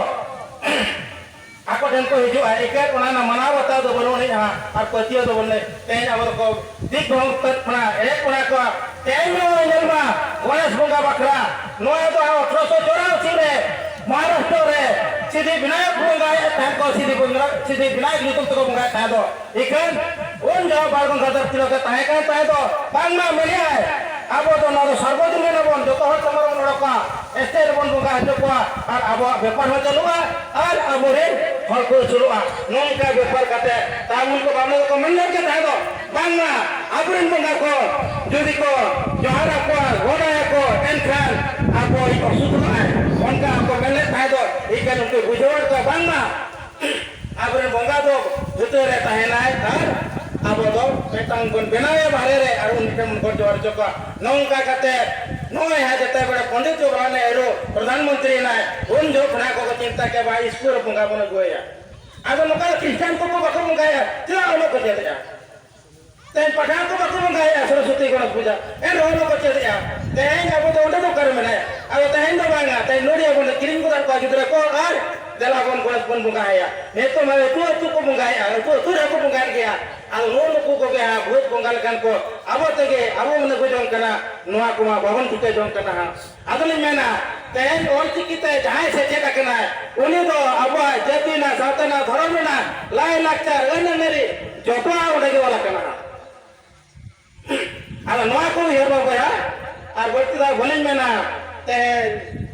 ᱟᱠᱚ ᱴᱷᱮᱱ ᱠᱚ ᱦᱤᱡᱩᱜᱼᱟ᱾ ᱮᱠᱮᱱ ᱚᱱᱟ ᱨᱮᱱᱟᱜ ᱢᱟᱱᱟᱣ ᱵᱟᱛᱟᱣ ᱫᱚ ᱵᱟᱹᱱᱩᱜ ᱟᱹᱱᱤᱡᱼᱟ ᱟᱨ ᱯᱟᱹᱛᱭᱟᱹᱣ ᱫᱚ ᱵᱟᱹᱱᱩᱜ᱾ ᱛᱮᱦᱮᱧ ᱟᱵᱚ ᱫᱚᱠᱚ ᱫᱤᱠ ᱵᱷᱨᱚᱢ ᱩᱛᱟᱹᱨ ᱠᱟᱱᱟ, ᱮᱲᱮ ᱠᱚᱲᱟ ᱠᱚ᱾ ᱛᱮᱦᱮᱧ ᱱᱚᱜᱼᱚᱭ ᱧᱮᱞ ᱢᱟ, ᱜᱚᱬᱮᱥ ᱵᱚᱸᱜᱟ ᱵᱟᱠᱷᱨᱟ ᱱᱚᱣᱟ ᱫᱚ ᱟᱴᱷᱨᱚᱥᱚ ᱪᱚᱣᱨᱟᱥᱤ ᱨᱮ ᱢᱚᱦᱟᱨᱟᱥᱴᱨᱚ ᱨᱮ ᱥᱤᱫᱷᱤ ᱵᱤᱱᱟᱭᱚᱠ ᱵᱚᱸᱜᱟᱭᱮᱫ ᱛᱟᱦᱮᱸᱫ ᱠᱚ, ᱥᱤᱫᱷᱤ ᱵᱚᱸᱜᱟ, ᱥᱤᱫᱷᱤ ᱵᱤᱱᱟᱭᱚᱠ ᱧᱩᱛᱩᱢ ᱛᱮᱠᱚ ᱵᱚᱸᱜᱟᱭᱮᱫ ᱛᱟᱦᱮᱸᱫ ᱫᱚ᱾ ᱤᱠᱷᱟᱹᱱ ᱩᱱ ᱡᱚᱦᱚᱜ ᱵᱟᱞ ᱜᱚᱝᱜᱟᱫᱷᱚᱨ ᱛᱤᱞᱚᱠ ᱮ ᱛᱟᱦᱮᱸ ᱠᱟᱱ ᱛᱟᱦᱮᱸ ᱫᱚ, ᱵᱟᱝᱢᱟ ᱢᱮᱱᱮᱜᱼᱟᱭ, ᱟᱵᱚ ᱫᱚ ᱱᱚᱣᱟ ᱫᱚ ᱥᱟᱨᱵᱚᱡᱚᱱᱤᱱ ᱟᱵᱚᱱ, ᱡᱚᱛᱚ ᱦᱚᱲ ᱥᱟᱢᱟᱝ ᱨᱮᱵᱚᱱ ᱚᱰᱚᱠᱟ, ᱥᱴᱮᱡ ᱨᱮᱵᱚᱱ ᱵᱚᱸᱜᱟ ᱦᱚᱪᱚ ᱠᱚᱣᱟ ᱟᱨ ᱟᱵᱚᱣᱟᱜ ᱵᱮᱯᱟᱨ ᱦᱚᱸ ᱪᱟᱹᱞᱩᱜᱼᱟ ᱟᱨ ᱟᱵᱚᱨᱮᱱ ᱦᱚᱲ ᱠᱚ ᱟᱹᱥᱩᱞᱚᱜᱼᱟ᱾ ᱱᱚᱝᱠᱟ ᱵᱮᱯᱟᱨ ᱠᱟᱛᱮ ᱛᱟᱢᱩᱞ ᱠᱚ ᱵᱟᱢᱱᱮ ᱫᱚᱠᱚ ᱢᱮᱱ ᱞᱮᱫ ᱜᱮ ᱛᱟᱦᱮᱸ ᱫᱚ, ᱵᱟᱝᱢᱟ ᱟᱵᱚᱨᱮᱱ ᱵᱚᱸᱜᱟ ᱠᱚ ᱡᱩᱫᱤ ᱠᱚ ᱡᱚᱦᱟᱨ ᱟᱠᱚᱣᱟ, ᱜᱚᱰ ᱟᱭᱟ ᱠᱚ, ᱮᱱᱠᱷᱟᱱ ᱟᱵᱚᱭ ᱚᱥᱩᱫᱷᱚᱜᱼᱟᱭ᱾ ᱚᱱᱠᱟ ᱠᱚ ᱢᱮᱱ ᱞᱮᱫ ᱛᱟᱦᱮᱸ ᱫᱚ, ᱤᱠᱷᱟᱹᱱ ᱩᱱᱠᱩ ᱵᱩᱡᱷᱟᱹᱣ ᱦᱚᱲ ᱠᱚ ᱵᱟᱝᱢᱟ ᱛᱟᱦᱮᱱᱟᱭ ᱟᱨ ᱟᱵᱚ ᱫᱚ ᱢᱤᱫᱴᱟᱝ ᱵᱚᱱ ᱵᱮᱱᱟᱣᱮᱭᱟ ᱵᱟᱦᱨᱮ ᱨᱮ ᱟᱨ ᱩᱱᱤ ᱴᱷᱮᱱ ᱵᱚᱱ ᱜᱚᱰ ᱡᱚᱦᱟᱨ ᱦᱚᱪᱚ ᱠᱚᱣᱟ᱾ ᱱᱚᱝᱠᱟ ᱠᱟᱛᱮ ᱱᱚᱜᱼᱚᱭ ᱦᱟᱸᱜ ᱡᱮᱛᱮ ᱵᱮᱲᱟ ᱯᱚᱱᱰᱤᱛ ᱡᱚᱣᱟᱦᱚᱨᱞᱟᱞ ᱱᱮᱦᱨᱩ ᱯᱨᱚᱫᱷᱟᱱ ᱢᱚᱱᱛᱨᱤ ᱮᱱᱟᱭ, ᱩᱱ ᱡᱚᱦᱚᱜ ᱠᱷᱚᱱᱟᱜ ᱠᱚ ᱪᱤᱱᱛᱟ ᱠᱮᱫᱟ, ᱵᱟᱝ, ᱤᱥᱠᱩᱞ ᱨᱮ ᱵᱚᱸᱜᱟ ᱵᱚᱱ ᱟᱹᱜᱩᱣᱟᱭᱟ᱾ ᱟᱫᱚ ᱱᱚᱝᱠᱟ ᱫᱚ ᱠᱷᱨᱤᱥᱴᱟᱱ ᱠᱚᱠᱚ ᱵᱟᱠᱚ ᱵᱚᱸᱜᱟᱭᱟ, ᱪᱮᱫᱟᱜ ᱚᱞᱚᱜ ᱠᱚ ᱪᱮᱫ ᱮᱫᱼᱟ? ᱛᱮᱦᱮᱧ ᱯᱟᱴᱷᱟᱱ ᱠᱚ ᱵᱟᱠᱚ ᱵᱚᱸᱜᱟᱭᱮᱫᱼᱟ ᱥᱚᱨᱚᱥᱚᱛᱤ ᱜᱚᱬᱮᱥ ᱯᱩᱡᱟᱹ, ᱮᱱ ᱨᱮᱦᱚᱸ ᱵᱟᱠᱚ ᱪᱮᱫ ᱮᱫᱼᱟ᱾ ᱛᱮᱦᱮᱧ ᱟᱵᱚ ᱫᱚ ᱚᱸᱰᱮ ᱫᱚ ᱚᱠᱟᱨᱮ ᱢᱮᱱᱟᱭᱟ? ᱟᱫᱚ ᱛᱮᱦᱮᱧ ᱫᱚ ᱵᱟᱝᱟ, ᱛᱮᱦᱮᱧ ᱱᱚᱰᱮ ᱟᱵᱚ ᱫᱚ ᱠᱤᱨᱤᱧ ᱜᱚᱫ ᱠᱚᱣᱟ ᱜᱤᱫᱽᱨᱟᱹ ᱠᱚ ᱟᱨ ᱫᱮᱞᱟ ᱵᱚᱱ ᱜᱚᱬᱮᱥ ᱵᱚᱱ ᱵᱚᱸᱜᱟ ᱟᱭᱟ᱾ ᱱᱤᱛᱚᱜ ᱢᱟ ᱟᱹᱛᱩ ᱟᱹᱛᱩ ᱠᱚ ᱵᱚᱸᱜᱟᱭᱮᱫᱼᱟ, ᱟᱹᱛᱩ ᱟᱹᱛᱩ ᱨᱮᱦᱚᱸ ᱠᱚ ᱵᱚᱸᱜᱟᱭᱮᱫ ᱜᱮᱭᱟ᱾ ᱟᱫᱚ ᱱᱩᱜᱼᱩ ᱱᱩᱠᱩ ᱠᱚᱜᱮ ᱦᱟᱸᱜ ᱵᱷᱩᱛ ᱵᱚᱸᱜᱟ ᱞᱮᱠᱟᱱ ᱠᱚ ᱟᱵᱚ ᱛᱮᱜᱮ ᱟᱵᱚ ᱵᱚᱱ ᱟᱹᱜᱩ ᱡᱚᱝ ᱠᱟᱱᱟ, ᱱᱚᱣᱟ ᱠᱚᱢᱟ ᱵᱟᱵᱚᱱ ᱴᱷᱤᱠᱟᱹ ᱡᱚᱝ ᱠᱟᱱᱟ ᱦᱟᱸᱜ᱾ ᱟᱫᱚᱞᱤᱧ ᱢᱮᱱᱟ, ᱛᱮᱦᱮᱧ ᱚᱞᱪᱤᱠᱤ ᱛᱮ ᱡᱟᱦᱟᱸᱭ ᱥᱮᱪᱮᱫ ᱟᱠᱟᱱᱟᱭ, ᱩᱱᱤ ᱫᱚ ᱟᱵᱚᱣᱟᱜ ᱡᱟᱹᱛᱤ ᱨᱮᱱᱟᱜ, ᱥᱟᱶᱛᱟ ᱨᱮᱱᱟᱜ, ᱫᱷᱚᱨᱚᱢ ᱨᱮᱱᱟᱜ, ᱞᱟᱭᱼᱞᱟᱠᱪᱟᱨ, ᱟᱹᱱ ᱟᱹᱨᱤ ᱡᱚᱛᱚᱣᱟᱜ ᱚᱸᱰᱮ ᱜᱮ ᱚᱞ ᱟᱠᱟᱱᱟ᱾ ᱟᱫᱚ ᱱᱚᱣᱟ ᱠᱚ ᱩᱭᱦᱟᱹᱨ ᱢᱟ ᱵᱚᱭᱦᱟ, ᱟᱨ ᱵᱟᱹᱲᱛᱤ ᱫᱚ ᱵᱟᱹᱞᱤᱧ ᱢᱮᱱᱟ᱾ ᱛᱮᱦᱮᱧ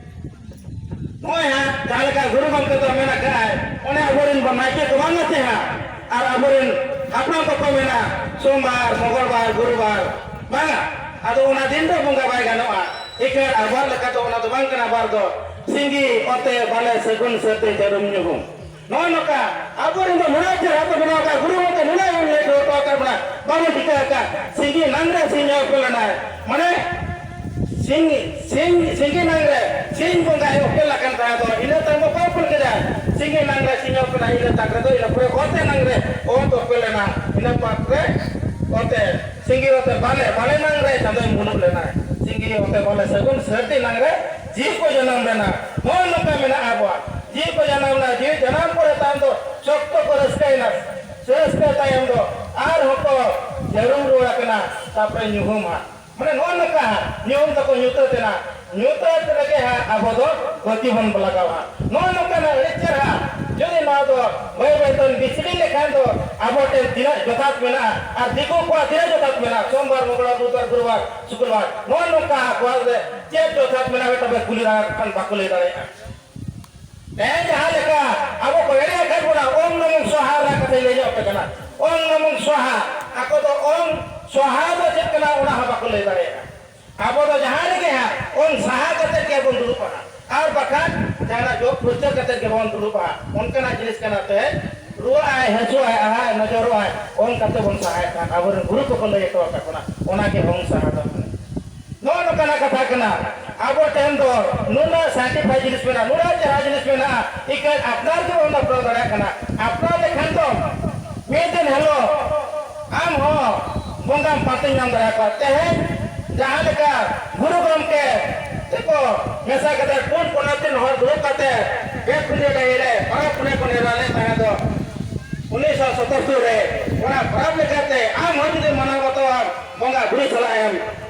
ᱱᱚᱜᱼᱚᱭ ᱦᱟᱸᱜ ᱡᱟᱦᱟᱸ ᱞᱮᱠᱟ ᱜᱩᱨᱩ ᱜᱚᱢᱠᱮ ᱫᱚ ᱢᱮᱱ ᱟᱠᱟᱫᱼᱟᱭ, ᱚᱱᱮ ᱟᱵᱚᱨᱮᱱ ᱱᱟᱭᱠᱮ ᱠᱚ ᱵᱟᱝ ᱟᱥᱮ ᱦᱟᱸᱜ, ᱟᱨ ᱟᱵᱚᱨᱮᱱ ᱦᱟᱯᱲᱟᱢ ᱠᱚᱠᱚ ᱢᱮᱱᱟ, ᱥᱳᱢᱵᱟᱨ, ᱢᱚᱝᱜᱚᱞᱵᱟᱨ, ᱜᱩᱨᱩᱵᱟᱨ, ᱵᱟᱝᱟ, ᱟᱫᱚ ᱚᱱᱟ ᱫᱤᱱ ᱫᱚ ᱵᱚᱸᱜᱟ ᱵᱟᱭ ᱜᱟᱱᱚᱜᱼᱟ᱾ ᱮᱠᱟᱞ ᱟᱵᱚᱣᱟᱜ ᱞᱮᱠᱟ ᱫᱚ ᱚᱱᱟ ᱫᱚ ᱵᱟᱝ ᱠᱟᱱᱟ᱾ ᱵᱟᱨ ᱫᱚ ᱥᱤᱸᱜᱤ ᱚᱛᱮ ᱵᱟᱞᱮ ᱥᱟᱹᱜᱩᱱ ᱥᱟᱹᱨᱫᱤ ᱡᱟᱹᱨᱩᱢ ᱧᱩᱦᱩᱢ᱾ ᱱᱚᱜᱼᱚᱭ ᱱᱚᱝᱠᱟ ᱟᱵᱚᱨᱮᱱ ᱫᱚ ᱱᱩᱱᱟᱹᱜ ᱪᱮᱦᱨᱟ ᱠᱚ ᱵᱮᱱᱟᱣ ᱟᱠᱟᱫ, ᱜᱩᱨᱩ ᱜᱚᱢᱠᱮ ᱱᱩᱱᱟᱹᱜ ᱮ ᱞᱟᱹᱭ ᱦᱚᱴᱚ ᱟᱠᱟᱫ ᱵᱚᱱᱟ, ᱵᱟᱵᱚᱱ ᱴᱷᱤᱠᱟᱹ ᱟᱠᱟᱫ᱾ ᱥᱤᱸᱜᱤ ᱱᱟᱝᱨᱮ ᱥᱤᱧ ᱚᱯᱮᱞ ᱮᱱᱟᱭ, ᱢᱟᱱᱮ ᱥᱤᱧ, ᱥᱤᱧ, ᱥᱤᱸᱜᱤ ᱱᱟᱝᱨᱮ ᱥᱤᱧ ᱵᱚᱸᱜᱟᱭ ᱚᱯᱮᱞ ᱟᱠᱟᱱ ᱛᱟᱦᱮᱸ ᱫᱚ, ᱤᱱᱟᱹ ᱛᱟᱭᱚᱢ ᱚᱠᱚᱭ ᱚᱯᱮᱞ ᱠᱮᱫᱟ? ᱥᱤᱸᱜᱤ ᱱᱟᱝᱨᱮ ᱥᱤᱧ ᱚᱯᱮᱞ ᱮᱱᱟ, ᱤᱱᱟᱹ ᱛᱟᱠ ᱨᱮᱫᱚ ᱤᱱᱟᱹ ᱯᱚᱨᱮ ᱚᱛᱮ ᱱᱟᱝᱨᱮ ᱚᱛ ᱚᱯᱮᱞ ᱮᱱᱟ, ᱤᱱᱟᱹ ᱯᱟᱠ ᱨᱮ ᱚᱛᱮ ᱥᱤᱸᱜᱤ ᱚᱛᱮ ᱵᱟᱞᱮ, ᱵᱟᱞᱮ ᱱᱟᱝ ᱨᱮ ᱪᱟᱸᱫᱚᱭ ᱢᱩᱞᱩᱜ ᱞᱮᱱᱟ᱾ ᱥᱤᱸᱜᱤ ᱚᱛᱮ ᱵᱟᱞᱮ ᱥᱟᱹᱜᱩᱱ ᱥᱟᱹᱨᱫᱤ ᱱᱟᱝ ᱨᱮ ᱡᱤᱣᱤ ᱠᱚ ᱡᱟᱱᱟᱢ ᱞᱮᱱᱟ᱾ ᱱᱚᱜᱼᱚᱭ ᱱᱚᱝᱠᱟ ᱢᱮᱱᱟᱜᱼᱟ ᱟᱵᱚᱣᱟᱜ᱾ ᱡᱤᱣᱤ ᱠᱚ ᱡᱟᱱᱟᱢ ᱞᱮᱱᱟ, ᱡᱤᱣᱤ ᱡᱟᱱᱟᱢ ᱯᱚᱨᱮ ᱛᱟᱭᱚᱢ ᱫᱚ ᱥᱚᱠᱛᱚ ᱠᱚ ᱨᱟᱹᱥᱠᱟᱹᱭᱮᱱᱟ᱾ ᱨᱟᱹᱥᱠᱟᱹ ᱛᱟᱭᱚᱢ ᱫᱚ ᱟᱨᱦᱚᱸ ᱠᱚ ᱡᱟᱹᱨᱩᱢ ᱨᱩᱣᱟᱹᱲ ᱟᱠᱟᱱᱟ, ᱛᱟᱨᱯᱚᱨᱮ ᱧᱩᱦᱩᱢ ᱦᱟᱸᱜ᱾ ᱢᱟᱱᱮ ᱱᱚᱜᱼᱚᱭ ᱱᱚᱝᱠᱟ ᱦᱟᱸᱜ ᱧᱩᱦᱩᱢ ᱫᱚᱠᱚ ᱧᱩᱛᱟᱹᱛ ᱮᱱᱟ᱾ ᱧᱩᱛᱟᱹᱛ ᱨᱮᱜᱮ ᱦᱟᱸᱜ ᱟᱵᱚ ᱫᱚ ᱵᱟᱹᱛᱤ ᱵᱚᱱ ᱞᱟᱜᱟᱣᱟ᱾ ᱱᱚᱜᱼᱚᱭ ᱱᱚᱝᱠᱟᱱᱟᱜ ᱟᱹᱰᱤ ᱪᱮᱦᱨᱟ᱾ ᱡᱩᱫᱤ ᱱᱚᱣᱟ ᱫᱚ ᱵᱟᱹᱭ ᱵᱟᱹᱭ ᱛᱮᱵᱚᱱ ᱵᱤᱪᱷᱲᱤ ᱞᱮᱠᱷᱟᱱ ᱫᱚ ᱟᱵᱚ ᱴᱷᱮᱱ ᱛᱤᱱᱟᱹᱜ ᱡᱚᱛᱷᱟᱛ ᱢᱮᱱᱟᱜᱼᱟ ᱟᱨ ᱫᱤᱠᱩ ᱠᱚᱣᱟᱜ ᱛᱤᱱᱟᱹᱜ ᱡᱚᱛᱷᱟᱛ ᱢᱮᱱᱟᱜᱼᱟ, ᱥᱳᱢᱵᱟᱨ, ᱢᱚᱝᱜᱚᱞᱵᱟᱨ, ᱵᱩᱫᱷᱵᱟᱨ, ᱜᱩᱨᱩᱵᱟᱨ, ᱥᱩᱠᱨᱵᱟᱨ, ᱱᱚᱜᱼᱚᱭ ᱱᱚᱝᱠᱟ ᱟᱠᱚᱣᱟᱜ ᱨᱮ ᱪᱮᱫ ᱡᱚᱛᱷᱟᱛ ᱢᱮᱱᱟᱜᱼᱟ, ᱢᱤᱫᱴᱟᱝ ᱵᱚᱱ ᱠᱩᱞᱤ ᱫᱟᱲᱮᱭᱟᱜ ᱠᱷᱟᱱ ᱵᱟᱠᱚ ᱞᱟᱹᱭ ᱫᱟᱲᱮᱭᱟᱜᱼᱟ᱾ ᱛᱮᱦᱮᱧ ᱡᱟᱦᱟᱸ ᱞᱮᱠᱟ ᱟᱵᱚ ᱠᱚ ᱮᱲᱮ ᱟᱠᱟᱫ ᱵᱚᱱᱟ, ᱳᱢ ᱱᱚᱢᱚ ᱥᱣᱟᱦᱟ ᱨᱮᱱᱟᱜ ᱠᱟᱛᱷᱟᱧ ᱞᱟᱹᱭ ᱧᱚᱜ ᱟᱯᱮ ᱠᱟᱱᱟ᱾ ᱳᱢ ᱱᱚᱢᱚ ᱥᱣᱟᱦᱟ, ᱟᱠᱚ ᱫᱚ ᱳᱢ ᱥᱣᱟᱦᱟ ᱫᱚ ᱪᱮᱫ ᱠᱟᱱᱟ ᱚᱱᱟ ᱦᱚᱸ ᱵᱟᱠᱚ ᱞᱟᱹᱭ ᱫᱟᱲᱮᱭᱟᱜᱼᱟ᱾ ᱟᱵᱚ ᱫᱚ ᱡᱟᱦᱟᱸ ᱨᱮᱜᱮ ᱦᱟᱸᱜ ᱳᱢ ᱥᱟᱦᱟ ᱠᱟᱛᱮ ᱜᱮᱵᱚᱱ ᱫᱩᱲᱩᱵᱼᱟ, ᱟᱨ ᱵᱟᱠᱷᱟᱱ ᱡᱟᱦᱟᱱᱟᱜ ᱡᱚᱜ ᱯᱷᱩᱨᱪᱟᱹ ᱠᱟᱛᱮ ᱜᱮᱵᱚᱱ ᱫᱩᱲᱩᱵᱼᱟ, ᱚᱱᱠᱟᱱᱟᱜ ᱡᱤᱱᱤᱥ ᱠᱟᱱᱟ ᱛᱮᱦᱮᱧ ᱨᱩᱣᱟᱹᱜ ᱟᱭ, ᱦᱟᱹᱥᱩᱜ ᱟᱭ, ᱟᱦᱟᱜ ᱟᱭ, ᱱᱚᱡᱚᱨᱚᱜ ᱟᱭ, ᱚᱱᱠᱟᱛᱮ ᱵᱚᱱ ᱥᱟᱦᱟᱭᱮᱫ ᱠᱟᱱ, ᱟᱵᱚᱨᱮᱱ ᱜᱩᱨᱩ ᱠᱚᱠᱚ ᱞᱟᱹᱭ ᱦᱚᱴᱚ ᱟᱠᱟᱫ ᱵᱚᱱᱟ, ᱚᱱᱟᱜᱮ ᱚᱝ ᱥᱟᱦᱟ ᱫᱚ᱾ ᱱᱚᱜᱼᱚ ᱱᱚᱝᱠᱟᱱᱟᱜ ᱠᱟᱛᱷᱟ ᱠᱟᱱᱟ᱾ ᱟᱵᱚ ᱴᱷᱮᱱ ᱫᱚ ᱱᱩᱱᱟᱹᱜ ᱥᱟᱭᱮᱱᱴᱤᱯᱷᱟᱭ ᱡᱤᱱᱤᱥ ᱢᱮᱱᱟᱜᱼᱟ, ᱱᱩᱱᱟᱹᱜ ᱪᱮᱦᱨᱟ ᱡᱤᱱᱤᱥ ᱢᱮᱱᱟᱜᱼᱟ, ᱤᱠᱷᱟᱹᱱ ᱟᱯᱱᱟᱨ ᱜᱮ ᱵᱟᱵᱚᱱ ᱟᱯᱱᱟᱨ ᱫᱟᱲᱮᱭᱟᱜ ᱠᱟᱱᱟ᱾ ᱟᱯᱱᱟᱨ ᱞᱮᱠᱷᱟᱱ ᱫᱚ ᱢᱤᱫ ᱫᱤᱱ ᱦᱤᱞᱳᱜ ᱟᱢ ᱦᱚᱸ ᱵᱚᱸᱜᱟᱢ ᱯᱟᱱᱛᱮ ᱧᱟᱢ ᱫᱟᱲᱮᱭᱟᱠᱚᱣᱟ᱾ ᱛᱮᱦᱮᱧ ᱡᱟᱦᱟᱸ ᱞᱮᱠᱟ ᱜᱩᱨᱩ ᱜᱚᱢᱠᱮ ᱛᱮᱠᱚ ᱢᱮᱥᱟ ᱠᱟᱛᱮ ᱯᱩᱱ ᱠᱚᱱᱟ ᱛᱤᱱ ᱦᱚᱲ ᱫᱩᱲᱩᱵ ᱠᱟᱛᱮ ᱯᱮ ᱠᱷᱩᱸᱫᱤ ᱰᱟᱹᱦᱤ ᱨᱮ ᱯᱟᱨᱟᱵᱽ ᱯᱩᱱᱟᱹᱭ ᱠᱚ ᱱᱮᱰᱟ ᱞᱮᱫ ᱛᱟᱦᱮᱸ ᱫᱚ, ᱩᱱᱤᱥᱥᱚ ᱥᱚᱛᱛᱚᱨ ᱨᱮ ᱚᱱᱟ ᱯᱟᱨᱟᱵᱽ ᱞᱮᱠᱟᱛᱮ ᱟᱢ ᱦᱚᱸ ᱡᱩᱫᱤ ᱢᱟᱱᱟᱣ ᱵᱟᱛᱟᱣᱟᱢ, ᱵᱚᱸᱜᱟ ᱵᱩᱨᱩ ᱥᱟᱞᱟᱜ ᱮᱢ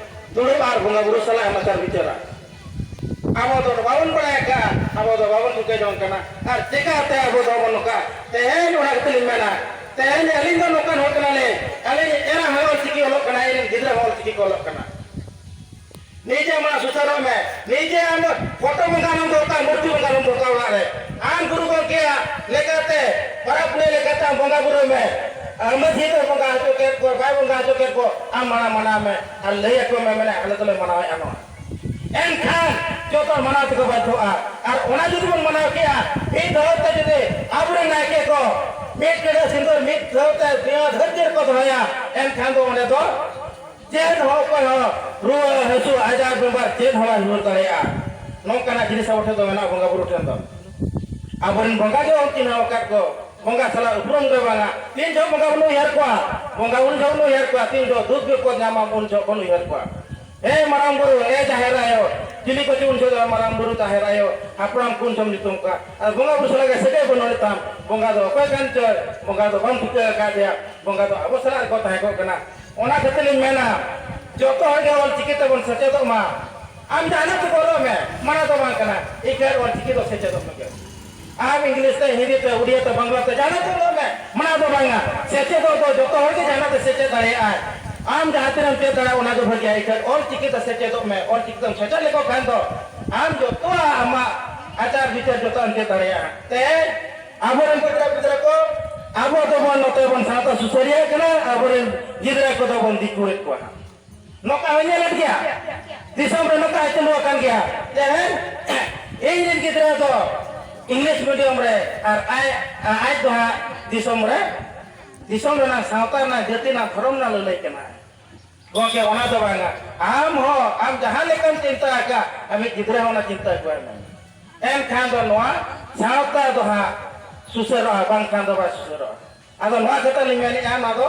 ᱫᱩᱲᱩᱵ ᱟᱨ ᱵᱚᱸᱜᱟ ᱵᱩᱨᱩ ᱥᱟᱞᱟᱜ ᱮᱢ ᱟᱪᱟᱨ ᱵᱤᱪᱟᱹᱨᱟ᱾ ᱟᱵᱚ ᱫᱚ ᱵᱟᱵᱚᱱ ᱵᱟᱲᱟᱭ ᱟᱠᱟᱫᱼᱟ, ᱟᱵᱚ ᱫᱚ ᱵᱟᱵᱚᱱ ᱴᱷᱤᱠᱟᱹ ᱡᱚᱝ ᱠᱟᱱᱟ᱾ ᱟᱨ ᱪᱮᱠᱟᱛᱮ ᱟᱵᱚ ᱫᱚᱵᱚᱱ ᱱᱚᱝᱠᱟ? ᱛᱮᱦᱮᱧ ᱚᱱᱟ ᱠᱷᱟᱹᱛᱤᱨ ᱤᱧ ᱢᱮᱱᱟ, ᱛᱮᱦᱮᱧ ᱟᱹᱞᱤᱧ ᱫᱚ ᱱᱚᱝᱠᱟᱱ ᱦᱚᱲ ᱠᱟᱱᱟᱞᱤᱧ, ᱟᱹᱞᱤᱧ ᱮᱨᱟ ᱦᱚᱸ ᱚᱞᱪᱤᱠᱤ ᱚᱞᱚᱜ ᱠᱟᱱᱟ, ᱤᱧ ᱨᱮᱱ ᱜᱤᱫᱽᱨᱟᱹ ᱦᱚᱸ ᱚᱞᱪᱤᱠᱤ ᱠᱚ ᱚᱞᱚᱜ ᱠᱟᱱᱟ᱾ ᱱᱤᱡᱮ ᱢᱟ ᱥᱩᱥᱟᱹᱨᱚᱜ ᱢᱮ, ᱱᱤᱡᱮ ᱟᱢ ᱯᱷᱳᱴᱳ ᱵᱚᱸᱜᱟ ᱟᱞᱚᱢ ᱫᱚᱦᱚ ᱠᱟᱜᱼᱟ, ᱢᱩᱨᱛᱤ ᱵᱚᱸᱜᱟ ᱟᱞᱚᱢ ᱫᱚᱦᱚ ᱠᱟᱜᱼᱟ ᱚᱲᱟᱜ ᱨᱮ᱾ ᱟᱢ ᱜᱩᱨᱩ ᱜᱚᱢᱠᱮᱭᱟᱜ ᱞᱮᱠᱟᱛᱮ ᱯᱚᱨᱚᱵᱽ ᱯᱩᱱᱟᱹᱭ ᱞᱮᱠᱟᱛᱮ ᱟᱢ ᱵᱚᱸᱜᱟ ᱵᱩᱨᱩᱭ ᱢᱮ᱾ ᱟᱨ ᱢᱟᱹᱡᱷᱤ ᱫᱚ ᱵᱚᱸᱜᱟ ᱦᱚᱪᱚ ᱠᱮᱫ ᱠᱚ, ᱵᱟᱭ ᱵᱚᱸᱜᱟ ᱦᱚᱪᱚ ᱠᱮᱫ ᱠᱚ, ᱟᱢ ᱢᱟᱲᱟᱝ ᱢᱟᱱᱟᱣ ᱢᱮ ᱟᱨ ᱞᱟᱹᱭ ᱟᱠᱚ ᱢᱮ, ᱢᱮᱱᱟ, "ᱟᱞᱮ ᱫᱚᱞᱮ ᱢᱟᱱᱟᱣᱮᱫᱼᱟ ᱱᱚᱣᱟ᱾" ᱮᱱᱠᱷᱟᱱ ᱡᱚᱛᱚ ᱢᱟᱱᱟᱣ ᱛᱮᱠᱚ ᱵᱟᱫᱽᱫᱷᱚᱜᱼᱟ᱾ ᱟᱨ ᱚᱱᱟ ᱡᱩᱫᱤ ᱵᱚᱱ ᱢᱟᱱᱟᱣ ᱠᱮᱜᱼᱟ, ᱢᱤᱫ ᱫᱷᱟᱣ ᱛᱮ ᱡᱩᱫᱤ ᱟᱵᱚᱨᱮᱱ ᱱᱟᱭᱠᱮ ᱠᱚ ᱢᱤᱫ ᱴᱤᱰᱟᱹ ᱥᱤᱸᱫᱩᱨ ᱢᱤᱫ ᱫᱷᱟᱣ ᱛᱮ ᱱᱤᱭᱟᱹ ᱫᱷᱟᱹᱨᱛᱤ ᱨᱮᱠᱚ ᱫᱚᱦᱚᱭᱟ, ᱮᱱᱠᱷᱟᱱ ᱫᱚ ᱚᱸᱰᱮ ᱫᱚ ᱪᱮᱫ ᱦᱚᱸ ᱚᱠᱚᱭ ᱦᱚᱸ ᱨᱩᱣᱟᱹ ᱦᱟᱹᱥᱩ ᱟᱡᱟᱨ ᱵᱮᱢᱟᱨ ᱪᱮᱫ ᱦᱚᱸ ᱵᱟᱭ ᱦᱩᱭ ᱫᱟᱲᱮᱭᱟᱜᱼᱟ᱾ ᱱᱚᱝᱠᱟᱱᱟᱜ ᱡᱤᱱᱤᱥ ᱟᱵᱚ ᱴᱷᱮᱱ ᱫᱚ ᱢᱮᱱᱟᱜᱼᱟ, ᱵᱚᱸᱜᱟ ᱵᱩᱨᱩ ᱴᱷᱮᱱ ᱫᱚ᱾ ᱟᱵᱚᱨᱮᱱ ᱵᱚᱸᱜᱟ ᱜᱮ ᱵᱟᱵᱚᱱ ᱪᱤᱱᱦᱟᱹᱣ ᱟᱠᱟᱫ ᱠᱚ, ᱵᱚᱸᱜᱟ ᱥᱟᱞᱟᱜ ᱩᱯᱨᱩᱢ ᱜᱮ ᱵᱟᱝᱟ᱾ ᱛᱤᱱ ᱡᱚᱦᱚᱜ ᱵᱚᱸᱜᱟ ᱵᱚᱱ ᱩᱭᱦᱟᱹᱨ ᱠᱚᱣᱟ, ᱵᱚᱸᱜᱟ ᱩᱱ ᱡᱚᱦᱚᱜ ᱵᱚᱱ ᱩᱭᱦᱟᱹᱨ ᱠᱚᱣᱟ, ᱛᱤᱱ ᱡᱚᱦᱚᱜ ᱫᱩᱠ ᱵᱤᱯᱚᱫ ᱧᱟᱢᱟ ᱩᱱ ᱡᱚᱦᱚᱜ ᱵᱚᱱ ᱩᱭᱦᱟᱹᱨ ᱠᱚᱣᱟ᱾ ᱮ ᱢᱟᱨᱟᱝ ᱵᱩᱨᱩ, ᱮ ᱡᱟᱦᱮᱨ ᱟᱭᱳ, ᱪᱤᱞᱤ ᱠᱚᱪᱚ ᱩᱱ ᱡᱚᱦᱚᱜ ᱫᱚ ᱢᱟᱨᱟᱝ ᱵᱩᱨᱩ, ᱡᱟᱦᱮᱨ ᱟᱭᱳ, ᱦᱟᱯᱲᱟᱢ ᱠᱚ ᱩᱱ ᱡᱚᱦᱚᱜ ᱧᱩᱛᱩᱢ ᱠᱚᱣᱟ᱾ ᱟᱨ ᱵᱚᱸᱜᱟ ᱵᱩᱨᱩ ᱥᱟᱞᱟᱜ ᱜᱮ ᱥᱟᱹᱜᱟᱹᱭ ᱵᱟᱹᱱᱩᱜ ᱛᱟᱢ, ᱵᱚᱸᱜᱟ ᱫᱚ ᱚᱠᱚᱭ ᱠᱟᱱ ᱪᱚᱭ, ᱵᱚᱸᱜᱟ ᱫᱚ ᱵᱟᱢ ᱴᱷᱤᱠᱟᱹ ᱟᱠᱟᱫᱮᱭᱟ, ᱵᱚᱸᱜᱟ ᱫᱚ ᱟᱵᱚ ᱥᱟᱞᱟᱜ ᱨᱮᱠᱚ ᱛᱟᱦᱮᱸ ᱠᱚᱜ ᱠᱟᱱᱟ᱾ ᱚᱱᱟ ᱠᱷᱟᱹᱛᱤᱨ ᱤᱧ ᱢᱮᱱᱟ, ᱡᱚᱛᱚ ᱦᱚᱲ ᱜᱮ ᱚᱞ ᱪᱤᱠᱤ ᱛᱮᱵᱚᱱ ᱥᱮᱪᱮᱫᱚᱜ ᱢᱟ᱾ ᱟᱢ ᱡᱟᱦᱟᱱᱟᱜ ᱛᱮ ᱚᱞᱚᱜ ᱢᱮ, ᱢᱟᱱᱟ ᱫᱚ ᱵᱟᱝ ᱠᱟᱱᱟ, ᱤᱠᱷᱟᱹᱱ ᱚᱞ ᱪᱤᱠᱤ ᱫᱚ ᱥᱮᱪᱮᱫᱚᱜ ᱢᱮ᱾ ᱟᱢ ᱤᱝᱞᱤᱥ ᱛᱮ, ᱦᱤᱱᱫᱤ ᱛᱮ, ᱩᱲᱤᱭᱟ ᱛᱮ, ᱵᱟᱝᱞᱟ ᱛᱮ, ᱡᱟᱦᱟᱱᱟᱜ ᱛᱮ ᱚᱞᱚᱜ ᱢᱮ, ᱢᱟᱱᱟ ᱫᱚ ᱵᱟᱝᱟ᱾ ᱥᱮᱪᱮᱫᱚᱜ ᱫᱚ ᱡᱚᱛᱚ ᱦᱚᱲ ᱜᱮ ᱡᱟᱦᱟᱱᱟᱜ ᱛᱮ ᱥᱮᱪᱮᱫ ᱫᱟᱲᱮᱭᱟᱜᱼᱟᱭ᱾ ᱟᱢ ᱡᱟᱦᱟᱸ ᱛᱤᱱᱟᱹᱜ ᱮᱢ ᱪᱮᱫ ᱫᱟᱲᱮᱭᱟᱜᱼᱟ, ᱚᱱᱟ ᱜᱮ ᱵᱷᱟᱹᱜᱤᱭᱟ᱾ ᱤᱠᱷᱟᱹᱱ ᱚᱞ ᱪᱤᱠᱤ ᱛᱮ ᱥᱮᱪᱮᱫᱚᱜ ᱢᱮ᱾ ᱚᱞ ᱪᱤᱠᱤ ᱛᱮᱢ ᱥᱮᱪᱮᱫ ᱞᱮᱠᱚ ᱠᱷᱟᱱ ᱫᱚ ᱟᱢ ᱡᱚᱛᱚᱣᱟᱜ ᱟᱢᱟᱜ ᱟᱪᱟᱨ ᱵᱤᱪᱟᱹᱨ ᱡᱚᱛᱚᱣᱟᱜ ᱮᱢ ᱪᱮᱫ ᱫᱟᱲᱮᱭᱟᱜᱼᱟ᱾ ᱛᱮᱦᱮᱧ ᱟᱵᱚᱨᱮᱱ ᱜᱤᱫᱽᱨᱟᱹ ᱯᱤᱫᱽᱨᱟᱹ ᱠᱚ, ᱟᱵᱚ ᱫᱚᱵᱚᱱ ᱱᱚᱛᱮ ᱵᱚᱱ ᱥᱟᱶᱛᱟ ᱥᱩᱥᱟᱹᱨᱤᱭᱟᱹ ᱠᱟᱱᱟ, ᱟᱵᱚᱨᱮᱱ ᱜᱤᱫᱽᱨᱟᱹ ᱠᱚᱫᱚ ᱵᱚᱱ ᱫᱤᱠᱩᱭᱮᱫ ᱠᱚᱣᱟ ᱦᱟᱸᱜ᱾ ᱱᱚᱝᱠᱟ ᱦᱚᱸ ᱧᱮᱞᱮᱫ ᱜᱮᱭᱟ, ᱫᱤᱥᱚᱢ ᱨᱮ ᱱᱚᱝᱠᱟ ᱦᱚᱸ ᱪᱟᱹᱞᱩ ᱟᱠᱟᱱ ᱜᱮᱭᱟ᱾ ᱛᱮᱦᱮᱧ ᱤᱧ ᱨᱮᱱ ᱜᱤᱫᱽᱨᱟᱹ ᱫᱚ ᱤᱝᱞᱤᱥ ᱢᱤᱰᱤᱭᱟᱢ ᱨᱮ, ᱟᱨ ᱟᱡ, ᱟᱡ ᱫᱚ ᱦᱟᱸᱜ ᱫᱤᱥᱚᱢ ᱨᱮ, ᱫᱤᱥᱚᱢ ᱨᱮᱱᱟᱜ ᱥᱟᱶᱛᱟ ᱨᱮᱱᱟᱜ, ᱡᱟᱹᱛᱤ ᱨᱮᱱᱟᱜ, ᱫᱷᱚᱨᱚᱢ ᱨᱮᱱᱟᱜ ᱞᱟᱹᱞᱟᱹᱭ ᱠᱟᱱᱟ᱾ ᱜᱚᱢᱠᱮ, ᱚᱱᱟ ᱫᱚ ᱵᱟᱝᱟ᱾ ᱟᱢ ᱦᱚᱸ, ᱟᱢ ᱡᱟᱦᱟᱸ ᱞᱮᱠᱟᱢ ᱪᱤᱱᱛᱟᱹ ᱟᱠᱟᱫ, ᱟᱢᱤᱡ ᱜᱤᱫᱽᱨᱟᱹ ᱦᱚᱸ ᱚᱱᱟ ᱪᱤᱱᱛᱟᱹ ᱟᱹᱜᱩᱣᱟᱭ ᱢᱮ᱾ ᱮᱱᱠᱷᱟᱱ ᱫᱚ ᱱᱚᱣᱟ ᱥᱟᱶᱛᱟ ᱫᱚ ᱦᱟᱸᱜ ᱥᱩᱥᱟᱹᱨᱚᱜᱼᱟ, ᱵᱟᱝᱠᱷᱟᱱ ᱫᱚ ᱵᱟᱭ ᱥᱩᱥᱟᱹᱨᱚᱜᱼᱟ᱾ ᱟᱫᱚ ᱱᱚᱣᱟ ᱠᱟᱛᱷᱟ ᱞᱤᱧ ᱢᱮᱱᱮᱫᱼᱟ, ᱱᱚᱣᱟ ᱫᱚ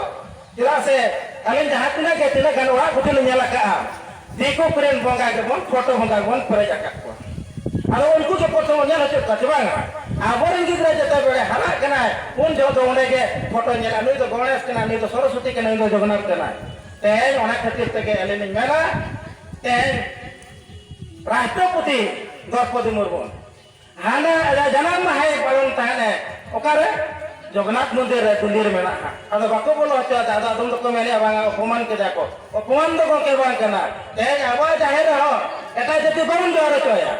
ᱪᱮᱫᱟᱜ ᱥᱮ ᱟᱹᱞᱤᱧ ᱡᱟᱦᱟᱸ ᱛᱤᱱᱟᱹᱜ ᱜᱮ, ᱛᱤᱱᱟᱹᱜ ᱜᱟᱱ ᱚᱲᱟᱜ ᱠᱚ ᱞᱤᱧ ᱧᱮᱞ ᱟᱠᱟᱫᱼᱟ, ᱫᱤᱠᱩ ᱠᱚᱨᱮᱱ ᱵᱚᱸᱜᱟ ᱜᱮᱵᱚᱱ, ᱯᱷᱳᱴᱳ ᱵᱚᱸᱜᱟ ᱜᱮᱵᱚᱱ ᱯᱮᱨᱮᱡ ᱟᱠᱟᱫ ᱠᱚᱣᱟ᱾ ᱟᱫᱚ ᱩᱱᱠᱩ ᱜᱮ ᱯᱷᱳᱴᱳ ᱵᱚᱱ ᱧᱮᱞ ᱦᱚᱪᱚ ᱠᱚᱣᱟ ᱪᱮ ᱵᱟᱝᱟ? ᱟᱵᱚᱨᱮᱱ ᱜᱤᱫᱽᱨᱟᱹ ᱡᱮᱛᱮ ᱵᱮᱲᱮ ᱦᱟᱨᱟᱜ ᱠᱟᱱᱟᱭ, ᱩᱱ ᱡᱚᱦᱚᱜ ᱫᱚ ᱚᱸᱰᱮ ᱜᱮ ᱯᱷᱳᱴᱳ ᱧᱮᱞᱟ, ᱱᱩᱭ ᱫᱚ ᱜᱚᱬᱮᱥ ᱠᱟᱱᱟᱭ, ᱱᱩᱭ ᱫᱚ ᱥᱚᱨᱚᱥᱚᱛᱤ ᱠᱟᱱᱟᱭ, ᱱᱩᱭ ᱫᱚ ᱡᱚᱜᱚᱱᱱᱟᱛᱷ ᱠᱟᱱᱟᱭ᱾ ᱛᱮᱦᱮᱧ ᱚᱱᱟ ᱠᱷᱟᱹᱛᱤᱨ ᱛᱮᱜᱮ ᱟᱹᱞᱤᱧ ᱞᱤᱧ ᱢᱮᱱᱟ, ᱛᱮᱦᱮᱧ ᱨᱟᱥᱴᱨᱚᱯᱚᱛᱤ ᱫᱨᱚᱯᱚᱫᱤ ᱢᱩᱨᱢᱩ ᱦᱟᱱᱟ ᱟᱡᱟᱜ ᱡᱟᱱᱟᱢ ᱢᱟᱦᱟᱭ ᱯᱟᱞᱚᱱ ᱛᱟᱦᱮᱸᱫ ᱮ, ᱚᱠᱟᱨᱮ? ᱡᱚᱜᱚᱱᱱᱟᱛᱷ ᱢᱚᱱᱫᱤᱨ ᱨᱮ, ᱫᱤᱞᱞᱤ ᱨᱮ ᱢᱮᱱᱟᱜᱼᱟ᱾ ᱟᱫᱚ ᱵᱟᱠᱚ ᱵᱚᱞᱚ ᱦᱚᱪᱚᱣᱟᱫᱟ᱾ ᱟᱫᱚ ᱟᱫᱚᱢ ᱫᱚᱠᱚ ᱢᱮᱱᱮᱫᱼᱟ, "ᱵᱟᱝᱟ, ᱚᱯᱚᱢᱟᱱ ᱠᱮᱫᱟ ᱠᱚ᱾" ᱚᱯᱚᱢᱟᱱ ᱫᱚ ᱜᱚᱢᱠᱮ ᱵᱟᱝ ᱠᱟᱱᱟ᱾ ᱛᱮᱦᱮᱧ ᱟᱵᱚᱣᱟᱜ ᱡᱟᱦᱮᱨ ᱨᱮᱦᱚᱸ ᱮᱴᱟᱜ ᱡᱟᱹᱛᱤ ᱵᱟᱵᱚᱱ ᱡᱚᱦᱟᱨ ᱦᱚᱪᱚᱣᱟᱭᱟ,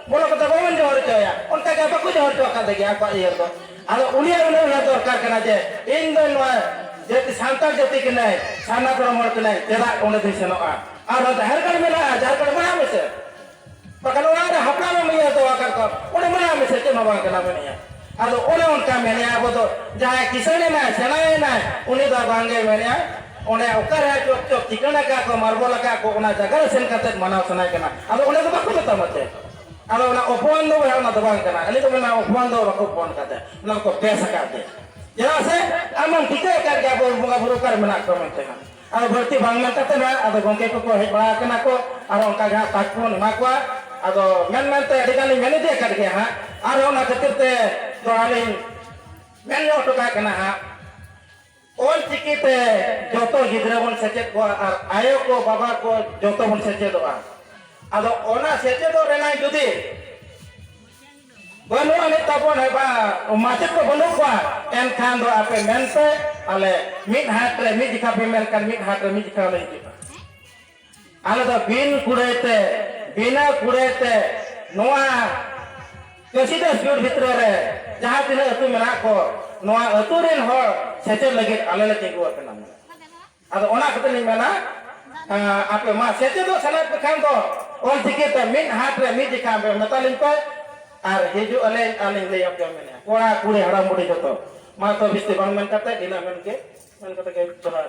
ᱵᱚᱞᱚ ᱠᱟᱛᱮ ᱵᱟᱵᱚᱱ ᱡᱚᱦᱟᱨ ᱦᱚᱪᱚᱣᱟᱭᱟ, ᱚᱱᱠᱟ ᱜᱮ ᱵᱟᱠᱚ ᱡᱚᱦᱟᱨ ᱦᱚᱪᱚ ᱟᱠᱟᱫ ᱜᱮᱭᱟ ᱟᱠᱚᱣᱟᱜ ᱤᱭᱟᱹ ᱨᱮᱫᱚ᱾ ᱟᱫᱚ ᱩᱱᱤᱭᱟᱜ ᱩᱱᱟᱹᱜ ᱩᱭᱦᱟᱹᱨ ᱫᱚᱨᱠᱟᱨ ᱠᱟᱱᱟ ᱡᱮ ᱤᱧ ᱫᱚ ᱱᱚᱣᱟ ᱡᱟᱹᱛᱤ ᱥᱟᱱᱛᱟᱲ ᱡᱟᱹᱛᱤ ᱠᱟᱹᱱᱟᱹᱧ, ᱥᱟᱨᱱᱟ ᱫᱷᱚᱨᱚᱢ ᱦᱚᱲ ᱠᱟᱹᱱᱟᱹᱧ, ᱪᱮᱫᱟᱜ ᱚᱸᱰᱮ ᱫᱚᱧ ᱥᱮᱱᱚᱜᱼᱟ? ᱟᱨᱦᱚᱸ ᱡᱟᱦᱮᱨ ᱜᱟᱲ ᱢᱮᱱᱟᱜᱼᱟ, ᱡᱟᱦᱮᱨ ᱜᱟᱲ ᱢᱮᱱᱟᱜ ᱢᱮᱥᱮ? ᱵᱟᱠᱷᱟᱱ ᱚᱲᱟᱜ ᱨᱮ ᱦᱟᱯᱲᱟᱢ ᱮᱢ ᱤᱭᱟᱹ ᱦᱚᱴᱚ ᱟᱠᱟᱫ ᱠᱚᱣᱟ, ᱚᱸᱰᱮ ᱢᱟᱱᱟᱣ ᱢᱮᱥᱮ, ᱪᱮᱫ ᱦᱚᱸ ᱵᱟᱝ ᱠᱟᱱᱟ ᱢᱮᱱᱮᱜᱼᱟ᱾ ᱟᱫᱚ ᱚᱱᱮ ᱚᱱᱠᱟ ᱢᱮᱱᱮᱜᱼᱟ, ᱟᱵᱚ ᱫᱚ ᱡᱟᱦᱟᱸᱭ ᱠᱤᱥᱟᱹᱬ ᱮᱱᱟᱭ, ᱥᱮᱬᱟ ᱮᱱᱟᱭ, ᱩᱱᱤ ᱫᱚ ᱵᱟᱝ ᱜᱮ ᱢᱮᱱᱮᱜᱼᱟ, ᱚᱸᱰᱮ ᱚᱠᱟᱨᱮ ᱪᱚᱠ ᱪᱚᱠ ᱪᱤᱠᱟᱹᱬ ᱟᱠᱟᱫ ᱠᱚ, ᱢᱟᱨᱵᱚᱞ ᱟᱠᱟᱫ ᱠᱚ, ᱚᱱᱟ ᱡᱟᱭᱜᱟ ᱨᱮ ᱥᱮᱱ ᱠᱟᱛᱮ ᱢᱟᱱᱟᱣ ᱥᱟᱱᱟᱭ ᱠᱟᱱᱟ᱾ ᱟᱫᱚ ᱚᱸᱰᱮ ᱫᱚ ᱵᱟᱠᱚ ᱢᱮᱛᱟᱢᱟ ᱪᱮᱫ᱾ ᱟᱫᱚ ᱚᱱᱟ ᱚᱯᱚᱢᱟᱱ ᱫᱚ ᱵᱚᱭᱦᱟ, ᱚᱱᱟ ᱫᱚ ᱵᱟᱝ ᱠᱟᱱᱟ᱾ ᱟᱹᱞᱤᱧ ᱫᱚ ᱢᱮᱱᱟ ᱚᱯᱚᱢᱟᱱ ᱫᱚ ᱵᱟᱠᱚ ᱚᱯᱚᱢᱟᱱ ᱠᱟᱫᱮ, ᱚᱱᱟ ᱫᱚᱠᱚ ᱵᱮᱥ ᱟᱠᱟᱫ ᱜᱮ᱾ ᱪᱮᱫᱟᱜ ᱥᱮ ᱟᱢᱮᱢ ᱴᱷᱤᱠᱟᱹ ᱟᱠᱟᱫ ᱜᱮᱭᱟ ᱟᱵᱚ ᱵᱚᱸᱜᱟ ᱵᱩᱨᱩ ᱚᱠᱟᱨᱮ ᱢᱮᱱᱟᱜ ᱠᱚᱣᱟ ᱢᱮᱱᱛᱮ ᱦᱟᱸᱜ᱾ ᱟᱫᱚ ᱵᱟᱹᱲᱛᱤ ᱵᱟᱝ ᱢᱮᱱ ᱠᱟᱛᱮ ᱱᱟᱜ, ᱟᱫᱚ ᱜᱚᱢᱠᱮ ᱠᱚᱠᱚ ᱦᱮᱡ ᱵᱟᱲᱟ ᱟᱠᱟᱱᱟ ᱠᱚ, ᱟᱨ ᱚᱱᱠᱟ ᱜᱮ ᱦᱟᱸᱜ ᱛᱟᱠ ᱠᱚᱵᱚᱱ ᱮᱢᱟ ᱠᱚᱣᱟ᱾ ᱟᱫᱚ ᱢᱮᱱ ᱢᱮᱱᱛᱮ ᱟᱹᱰᱤ ᱜᱟᱱ ᱞᱤᱧ ᱢᱮᱱ ᱤᱫᱤ ᱟᱠᱟᱫ ᱜᱮᱭᱟ ᱦᱟᱸᱜ, ᱟᱨ ᱚᱱᱟ ᱠᱷᱟᱹᱛᱤᱨ ᱛᱮ ᱫᱚᱦᱲᱟ ᱞᱤᱧ ᱢᱮᱱ ᱧᱚᱜ ᱦᱚᱴᱚ ᱠᱟᱜ ᱠᱟᱱᱟ ᱦᱟᱸᱜ᱾ ᱚᱞ ᱪᱤᱠᱤ ᱛᱮ ᱡᱚᱛᱚ ᱜᱤᱫᱽᱨᱟᱹ ᱵᱚᱱ ᱥᱮᱪᱮᱫ ᱠᱚᱣᱟ ᱟᱨ ᱟᱭᱳ ᱠᱚ ᱵᱟᱵᱟ ᱠᱚ ᱡᱚᱛᱚ ᱵᱚᱱ ᱥᱮᱪᱮᱫᱚᱜᱼᱟ᱾ ᱟᱫᱚ ᱚᱱᱟ ᱥᱮᱪᱮᱫᱚᱜ ᱨᱮᱱᱟᱜ ᱡᱩᱫᱤ ᱵᱟᱹᱱᱩᱜ ᱟᱹᱱᱤᱡ ᱛᱟᱵᱚᱱ ᱦᱮᱵᱟ ᱢᱟᱪᱮᱫ ᱠᱚ ᱵᱟᱹᱱᱩᱜ ᱠᱚᱣᱟ, ᱮᱱᱠᱷᱟᱱ ᱫᱚ ᱟᱯᱮ ᱢᱮᱱᱯᱮ, ᱟᱞᱮ ᱢᱤᱫ ᱦᱟᱴ ᱨᱮ ᱢᱤᱫ ᱡᱚᱠᱷᱟ ᱯᱮ ᱢᱮᱱᱠᱷᱟᱱ ᱢᱤᱫ ᱦᱟᱴ ᱨᱮ ᱢᱤᱫ ᱡᱚᱠᱷᱟ ᱞᱮ ᱦᱤᱡᱩᱜᱼᱟ᱾ ᱟᱞᱮ ᱫᱚ ᱵᱤᱱ ᱠᱩᱲᱟᱹᱭ ᱛᱮ, ᱵᱤᱱᱟᱹ ᱠᱩᱲᱟᱹᱭ ᱛᱮ ᱱᱚᱣᱟ ᱠᱟᱹᱥᱤᱫᱟᱥ ᱵᱤᱨ ᱵᱷᱤᱛᱨᱤ ᱨᱮ ᱡᱟᱦᱟᱸ ᱛᱤᱱᱟᱹᱜ ᱟᱹᱛᱩ ᱢᱮᱱᱟᱜ ᱠᱚ, ᱱᱚᱣᱟ ᱟᱹᱛᱩ ᱨᱮᱱ ᱦᱚᱲ ᱥᱮᱪᱮᱫ ᱞᱟᱹᱜᱤᱫ ᱟᱞᱮ ᱞᱮ ᱛᱤᱸᱜᱩ ᱟᱠᱟᱱᱟ᱾ ᱟᱫᱚ ᱚᱱᱟ ᱠᱷᱟᱹᱛᱤᱨ ᱞᱤᱧ ᱢᱮᱱᱟ, ᱟᱸ, ᱟᱯᱮ ᱢᱟ ᱥᱮᱪᱮᱫᱚᱜ ᱥᱟᱱᱟᱭᱮᱫ ᱯᱮ ᱠᱷᱟᱱ ᱫᱚ ᱚᱞ ᱪᱤᱠᱤ ᱛᱮ ᱢᱤᱫ ᱦᱟᱴ ᱨᱮ ᱢᱤᱫ ᱡᱚᱠᱷᱟ ᱯᱮ ᱢᱮᱛᱟ ᱞᱤᱧ ᱯᱮ᱾ ᱟᱨ ᱦᱤᱡᱩᱜ ᱟᱞᱮ, ᱟᱹᱞᱤᱧ ᱞᱟᱹᱭ ᱟᱯᱮᱭᱟ ᱢᱮᱱᱮᱫᱼᱟ, ᱠᱚᱲᱟ ᱠᱩᱲᱤ ᱦᱟᱲᱟᱢ ᱵᱩᱰᱷᱤ ᱡᱚᱛᱚ᱾ ᱢᱟ ᱛᱚ ᱵᱤᱥᱛᱤ ᱵᱟᱝ ᱢᱮᱱ ᱠᱟᱛᱮ, ᱤᱱᱟᱹ ᱢᱮᱱ ᱜᱮ, ᱢᱮᱱ ᱠᱟᱛᱮ ᱜᱮ ᱡᱚᱦᱟᱨ᱾